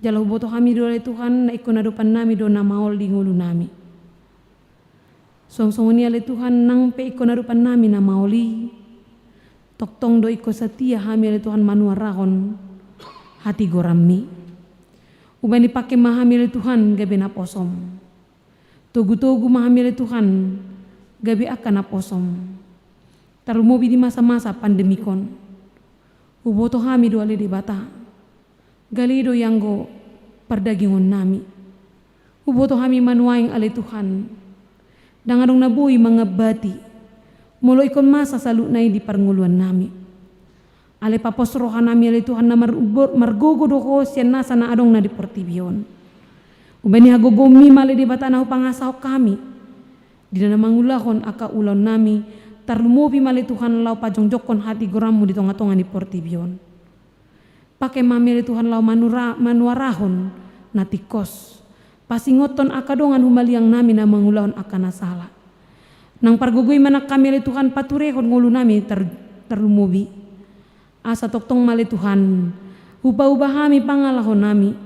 Jala huboto hami do ale Tuhan, na ingkon adopan nami do na maol di ngolu nami. Songon songon i ale Tuhan, nang pe ingkon adopan nami na maol i, tongtong do ingkon satia hami ale Tuhan manuarahon hatigoranmi. Umbahen i pake ma hami ale Tuhan gabe naposom. Togu-togu ma hami ale Tuhan gabe angka naposom, tarlumobi di masa-masa pandemik on. Huboto hami do ale Debata, gale do i anggo pardagingon nami. Huboto hami ma nuaeng ale Tuhan, ndang adong na boi mangambati molo ingkon masa saluhutna i di parngoluan nami. Ale papos roha nami ale Tuhan na mar-, margogo do ho sian nasa na adong na di portibi on. Umbahen i hagogoonmi ma ale Debata na hupangasahon hami di na mangulahon angka ulaon nami, tarlumobi ma ale Tuhan laho pajongjongkon hatigoranmu di tonga-tonga ni portibi on. Pake ma hami ale Tuhan laho manura-, manuarahon na tingkos, pasingothon angka dongan humaliang nami na mangulahon angka na sala. Nang pargogoi ma nang hami ale Tuhan paturehon ngolu nami tar-, tarlumobi. Asa tongtong ma ale Tuhan, hupaubah hami pangalaho nami,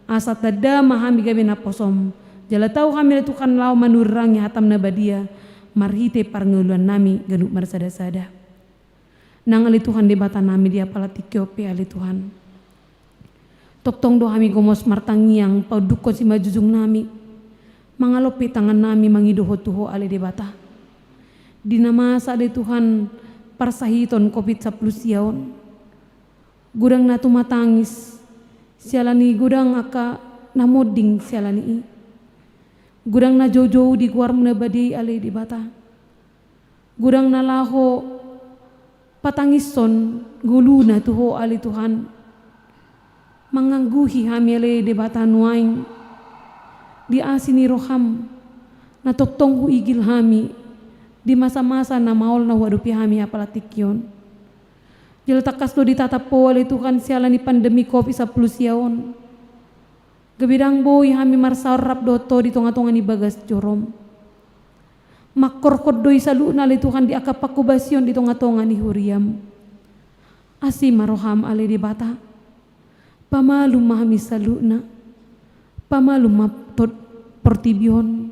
asa tanda ma hami gabe naposom, jala tau hami ale Tuhan laho manuarangi hatam na badia marhite parngoluan nami ganup marsada-sada. Nang ale Tuhan Debata nami, di apala tingki on pe ale Tuhan, tongtong do hami gomos martangiang paundukkon simanjujung nami, mangalompe tangan nami mangidohon tu ho ale Debata. Di na masa ale Tuhan parsahiton covid sampulu sia on, godang na tumatangis siala ni godang angka na monding siala ni i. Godang na joujou di goarmu na badia i ale Debata. Godang na laho patangishon ngoluna tu ho ale Tuhan. Mangangguhi hami ale Debata nuaeng di asi ni roham na tongtong huigil hami di masa-masa na maol na huadopi hami apala tingki on. Jala tangkas do ditatap ho ale Tuhan siala ni pandemi covid sampulu sia on. Gabe ndang boi hami marsaor rap dohot ho di tonga-tonga ni bagas jorom. Mangkorhon do i saluhutna ale Tuhan di angka panghobasion di tonga-tonga ni huriam. Asi ma roham ale Debata. Pamalum ma hami saluhutna. Pamalum ma tond-, portibi on.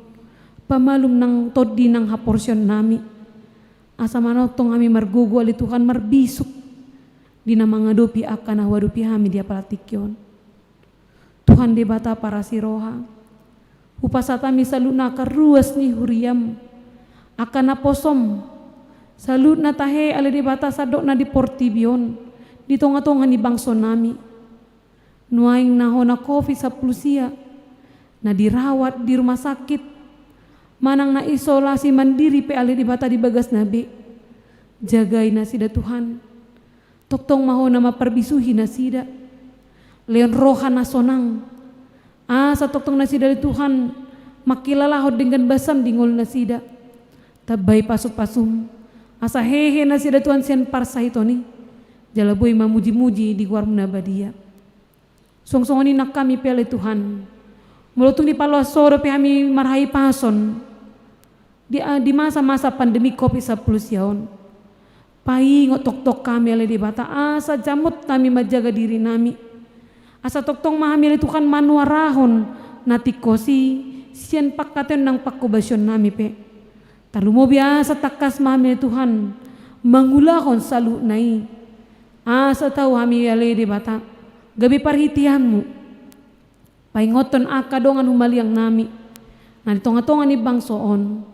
Pamalum nang tondi nang haporseaon nami. Asa manongtong hami margogo ale Tuhan marbisuk di na mangadopi angka na huadopi hami di apala tingki on. Tuhan Debata parasi roha, hupasahat hami saluhutna angka ruas ni huriam, angka naposom, saluhutna tahe ale Debata sandok na di portibi on, di tonga-tonga ni bangso nami. Nuaeng na hona covid sampulu sia, na dirawat di rumah sakit, manang na isolasi mandiri pe ale Debata di bagasna be. Jagai nasida Tuhan. Tongtong ma ho na mamparbisuhi nasida. Lehon roha na sonang. Asa tongtong nasida ale Tuhan mangkilalahon denggan basam di ngolu nasida. Tambai pasu-pasum. Asa hehe nasida Tuhan sian parsahiton i. Jala boi mamuji-muji di goarmu na badia. Songon-songon i nang hami pe ale Tuhan. Molo tung dipaloas ho dope hami marhahipason. Di, di masa-masa pandemi covid sampulu sia on. Paingot tongtong hami ale Debata asa jamot hami manjaga diri nami. Asa tongtong ma hami ale Tuhan manuarahon na tingkos i sian panghataion nang panghobasion nami pe. Tarlumobi asa tangkas ma hami ale Tuhan mangulahon saluhutna i. Asa tau hami ale Debata gabe parhiteanmu. Paingothon angka dongan humaliang nami na di tonga-tonga ni bangso on,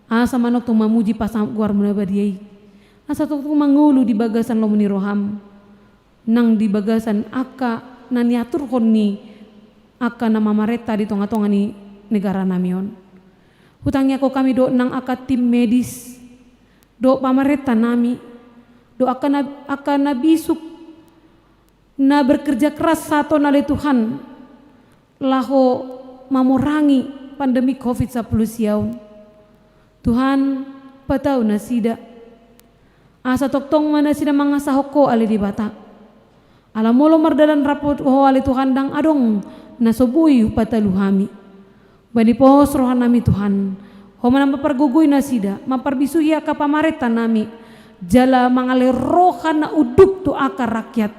asa manongtong mamuji pasahat goarmu na badia i. Asa tongtong mangolu di bagasan lomo ni roham, nang di bagasan angka na niaturhon ni angka na mamarenta di tonga-tonga ni negara nami on. Hutangiangkon hami dohot nang angka tim medis, dohot pamarenta nami, dohot angka na, angka na bisuk, na bekerja keras sahat on ale Tuhan laho mamorangi pandemi covid sampulu sia on. Tuhan, patau nasida. Asa tongtong ma nasida mangasahon ho ale Debata. Ala molo mardalan rap ho ale Tuhan ndang adong na so boi hupatalu hami. Bani pos roha nami Tuhan, ho ma na mampargogoi nasida, mamparbisuhi angka pamarenta nami, jala mangalehon roha na unduk tu angka rakyat,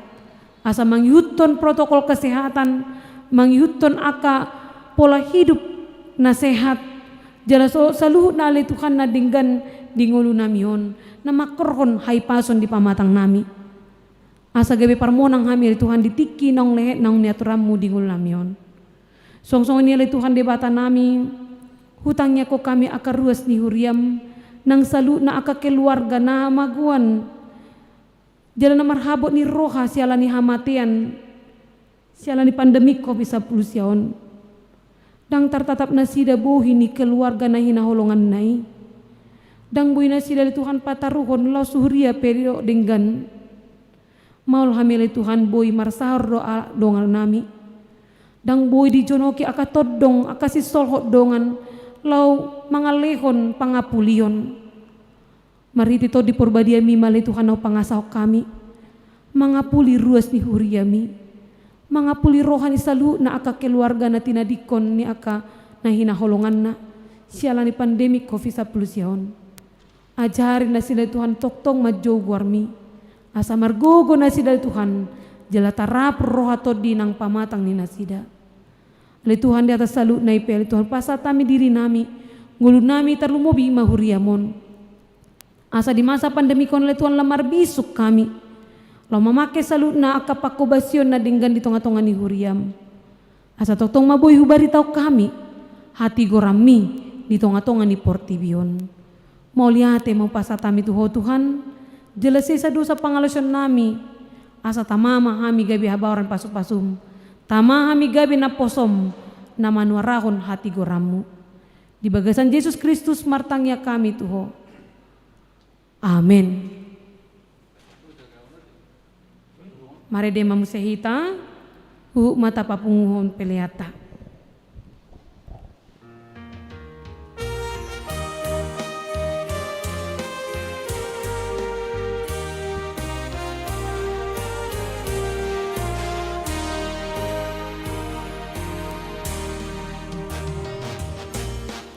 asa mangihuthon protokol kesehatan, mangihuthon angka pola hidup na sehat, jala so saluhutna ale Tuhan na denggan di ngolunami on, na mangkorhon hahipason di pamatangnami. Asa gabe parmonang hami ale Tuhan di tingki naung lehet naung niaturanmu di ngolunami on. Songon i ale Tuhan Debatanami, hutangiangkon hami angka ruas ni huriam, nang saluhutna angka keluarga na magoan, jala na marhabot ni roha siala ni hamatean, siala ni pandemi covid sampulu sia on. Ndang tartatap nasida bohi ni keluarga na hinaholonganna i. Ndang boi nasida ale Tuhan pataruhon laos huria pe dohot denggan. Maol hami ale Tuhan boi marsaor do a-, donganami. Ndang boi dijonoki angka tondong, angka sisolhot dongan, laho mangalehon pangapulion. Marhite Tondi Parbadiami ma ale Tuhan na hupangasahon hami, mangapuli ruas ni huriami, mangapuli roha ni saluhutna angka keluarga na tinadingkon ni angka na hinaholonganna, siala ni pandemi covid sampulu sia on. Ajari nasida Tuhan tongtong manjou goarmi, asa margogo nasida Tuhan, jala tarapul roha tondi nang pamatang ni nasida. Ale Tuhan di atas saluhutna i pe ale Tuhan pasahat hami dirinami, ngolunami tarlumobi ma huriam on. Asa di masa pandemi on ale Tuhan lam marbisuk hami. Lam mamangke saluhutna angka pangkobasion na denggan di tonga-tonga ni huriam. Asa tongtong ma boi hubaritahon hami, hatigoranmi di tonga-tonga ni portibi on. Mauliate ma hupasahat hami tu Ho Tuhan, jala sesa dosa pangalaosionnami, asa tama ma hami gabe habaoran pasu-pasum, tama hami gabe naposom, na manuarahon hatigoranmu. Di bagasan Jesus Kristus martangiang hami tu Ho. Amen. Marende ma muse hita, huhut ma tapapunguhon peleanta.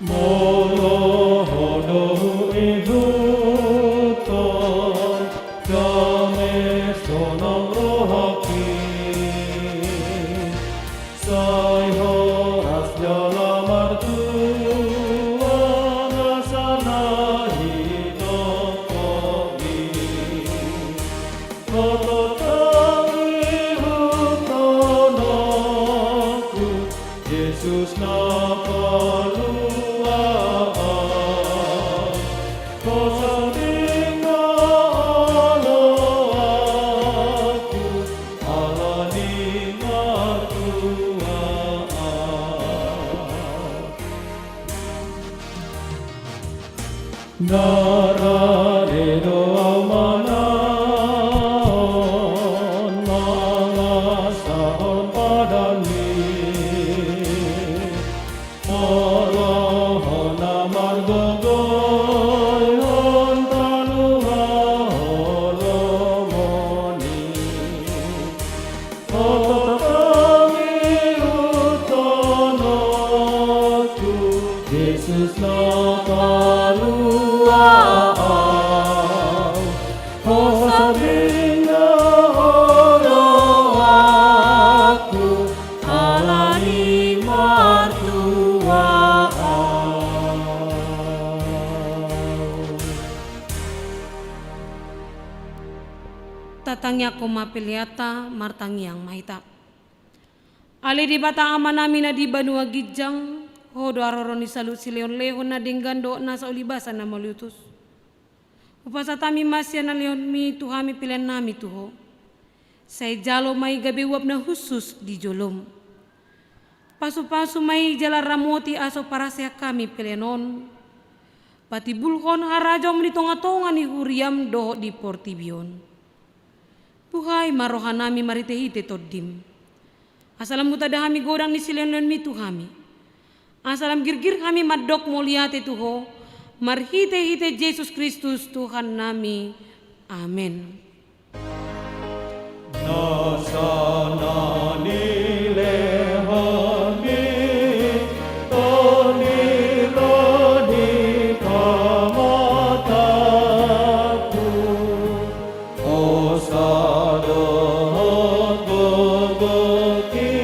Molo ho do huihuthon, dame sonang rohangki. Sai horas jala martua, na sana hinompokmi. Oto tangihuthononku, Jesus na palua au. Hosa denggan oloanku, ala ni martua au. Na rade do au manaon, mangasahon padanmi. Molo ho na margogoihon tano holomoni. Oto tangihuthononku, Jesus na palua au. Hosa denggan oloanku, ala ni martua au. Tatangiangkon ma peleanta, martangiang ma hita. Ale Debata Amanami na di banua ginjang, Ho do haroro ni saluhut silehon-lehon na denggan dohot nasa ulibasan na mauliutus. Hupasahat hami ma sian na lehonmi tu hami peleannami tu Ho. Sai jalo ma i gabe uap na hushus di jolom. Pasu-pasu ma i jala ramoti asa huparhaseang hami pelean on. Patimbulhon harajaonmu di tonga-tonga ni huriam dohot di portibi on. Buhai ma rohanami marhite-hite Tondim. Asa lam hutanda hami godang ni silehon-lehonmi tu hami. Asa lam girgir hami mandok mauliate tu Ho, marhite-hite Jesus Kristus Tuhannami. Amen. Nasa na nilehonmi, Tondi ro di pamatangku. Hosa dohot gogoki,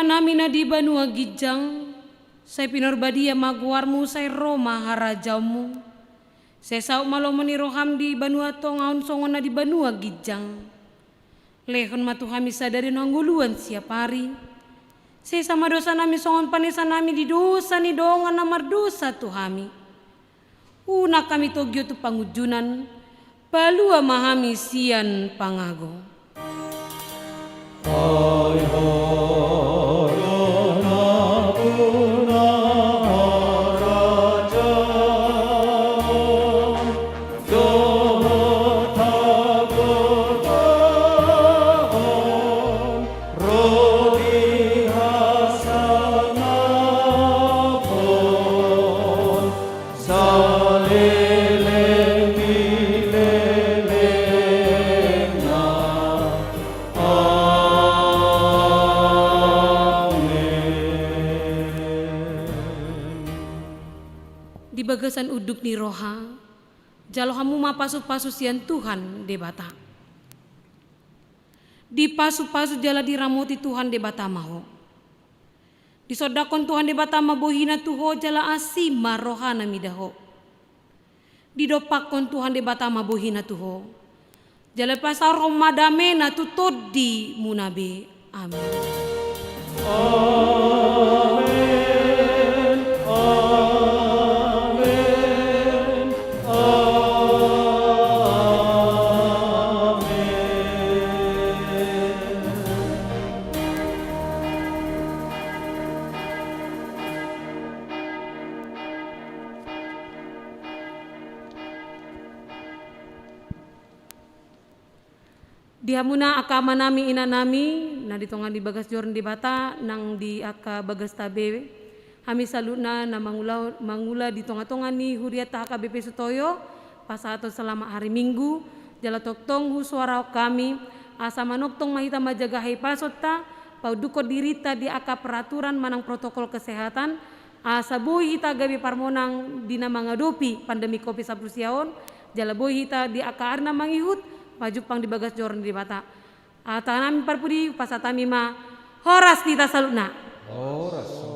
Nami na di banua ginjang, sai pinarbadia ma goarmu, sai ro ma harajaonmu. Sai saut ma lomo ni roham di banua tonga on songon na di banua ginjang. Lehon ma tu hami sadari on hangoluan siapari. Sesa ma dosa nami songon panesa nami di dosa ni dongan na mardosa tu hami. Unang hami togihon tu pangunjunan, palua ma hami sian pangago. Di bagasan unduk ni roha, jalo hamu ma pasu-pasu sian Tuhan Debata. Dipasu-pasu jala diramoti Tuhan Debata ma ho. Disondangkon Tuhan Debata ma bohina tu ho jala asi ma rohana mida ho. Didompakkon Tuhan Debata ma bohina tu ho. Jala pasaorhon ma damena tu tondimuna be. Amen. Amen. Amen. Amen. Di hamuna angka amanami, inanami, na di tonga ni bagas joro ni Debata, nang di angka bagasta be, hami saluhutna na mangula, mangula di tonga-tonga ni hurianta H K B P Sutoyo, pasahathon selamat hari Minggu, jala tongtong husuarahon hami, asa manongtong ma hita manjaga hapasonta, paundukhon dirinta di angka peraturan manang protokol kesehatan, asa boi hita gabe parmonang di na mangadopi pandemi covid sampulu sia on, jala boi hita di angka ari na mangihut, pajumpang di bagas joro ni Debata. Hata nami parpudi, pasahat hami ma, horas di hita saluhutna. Horas.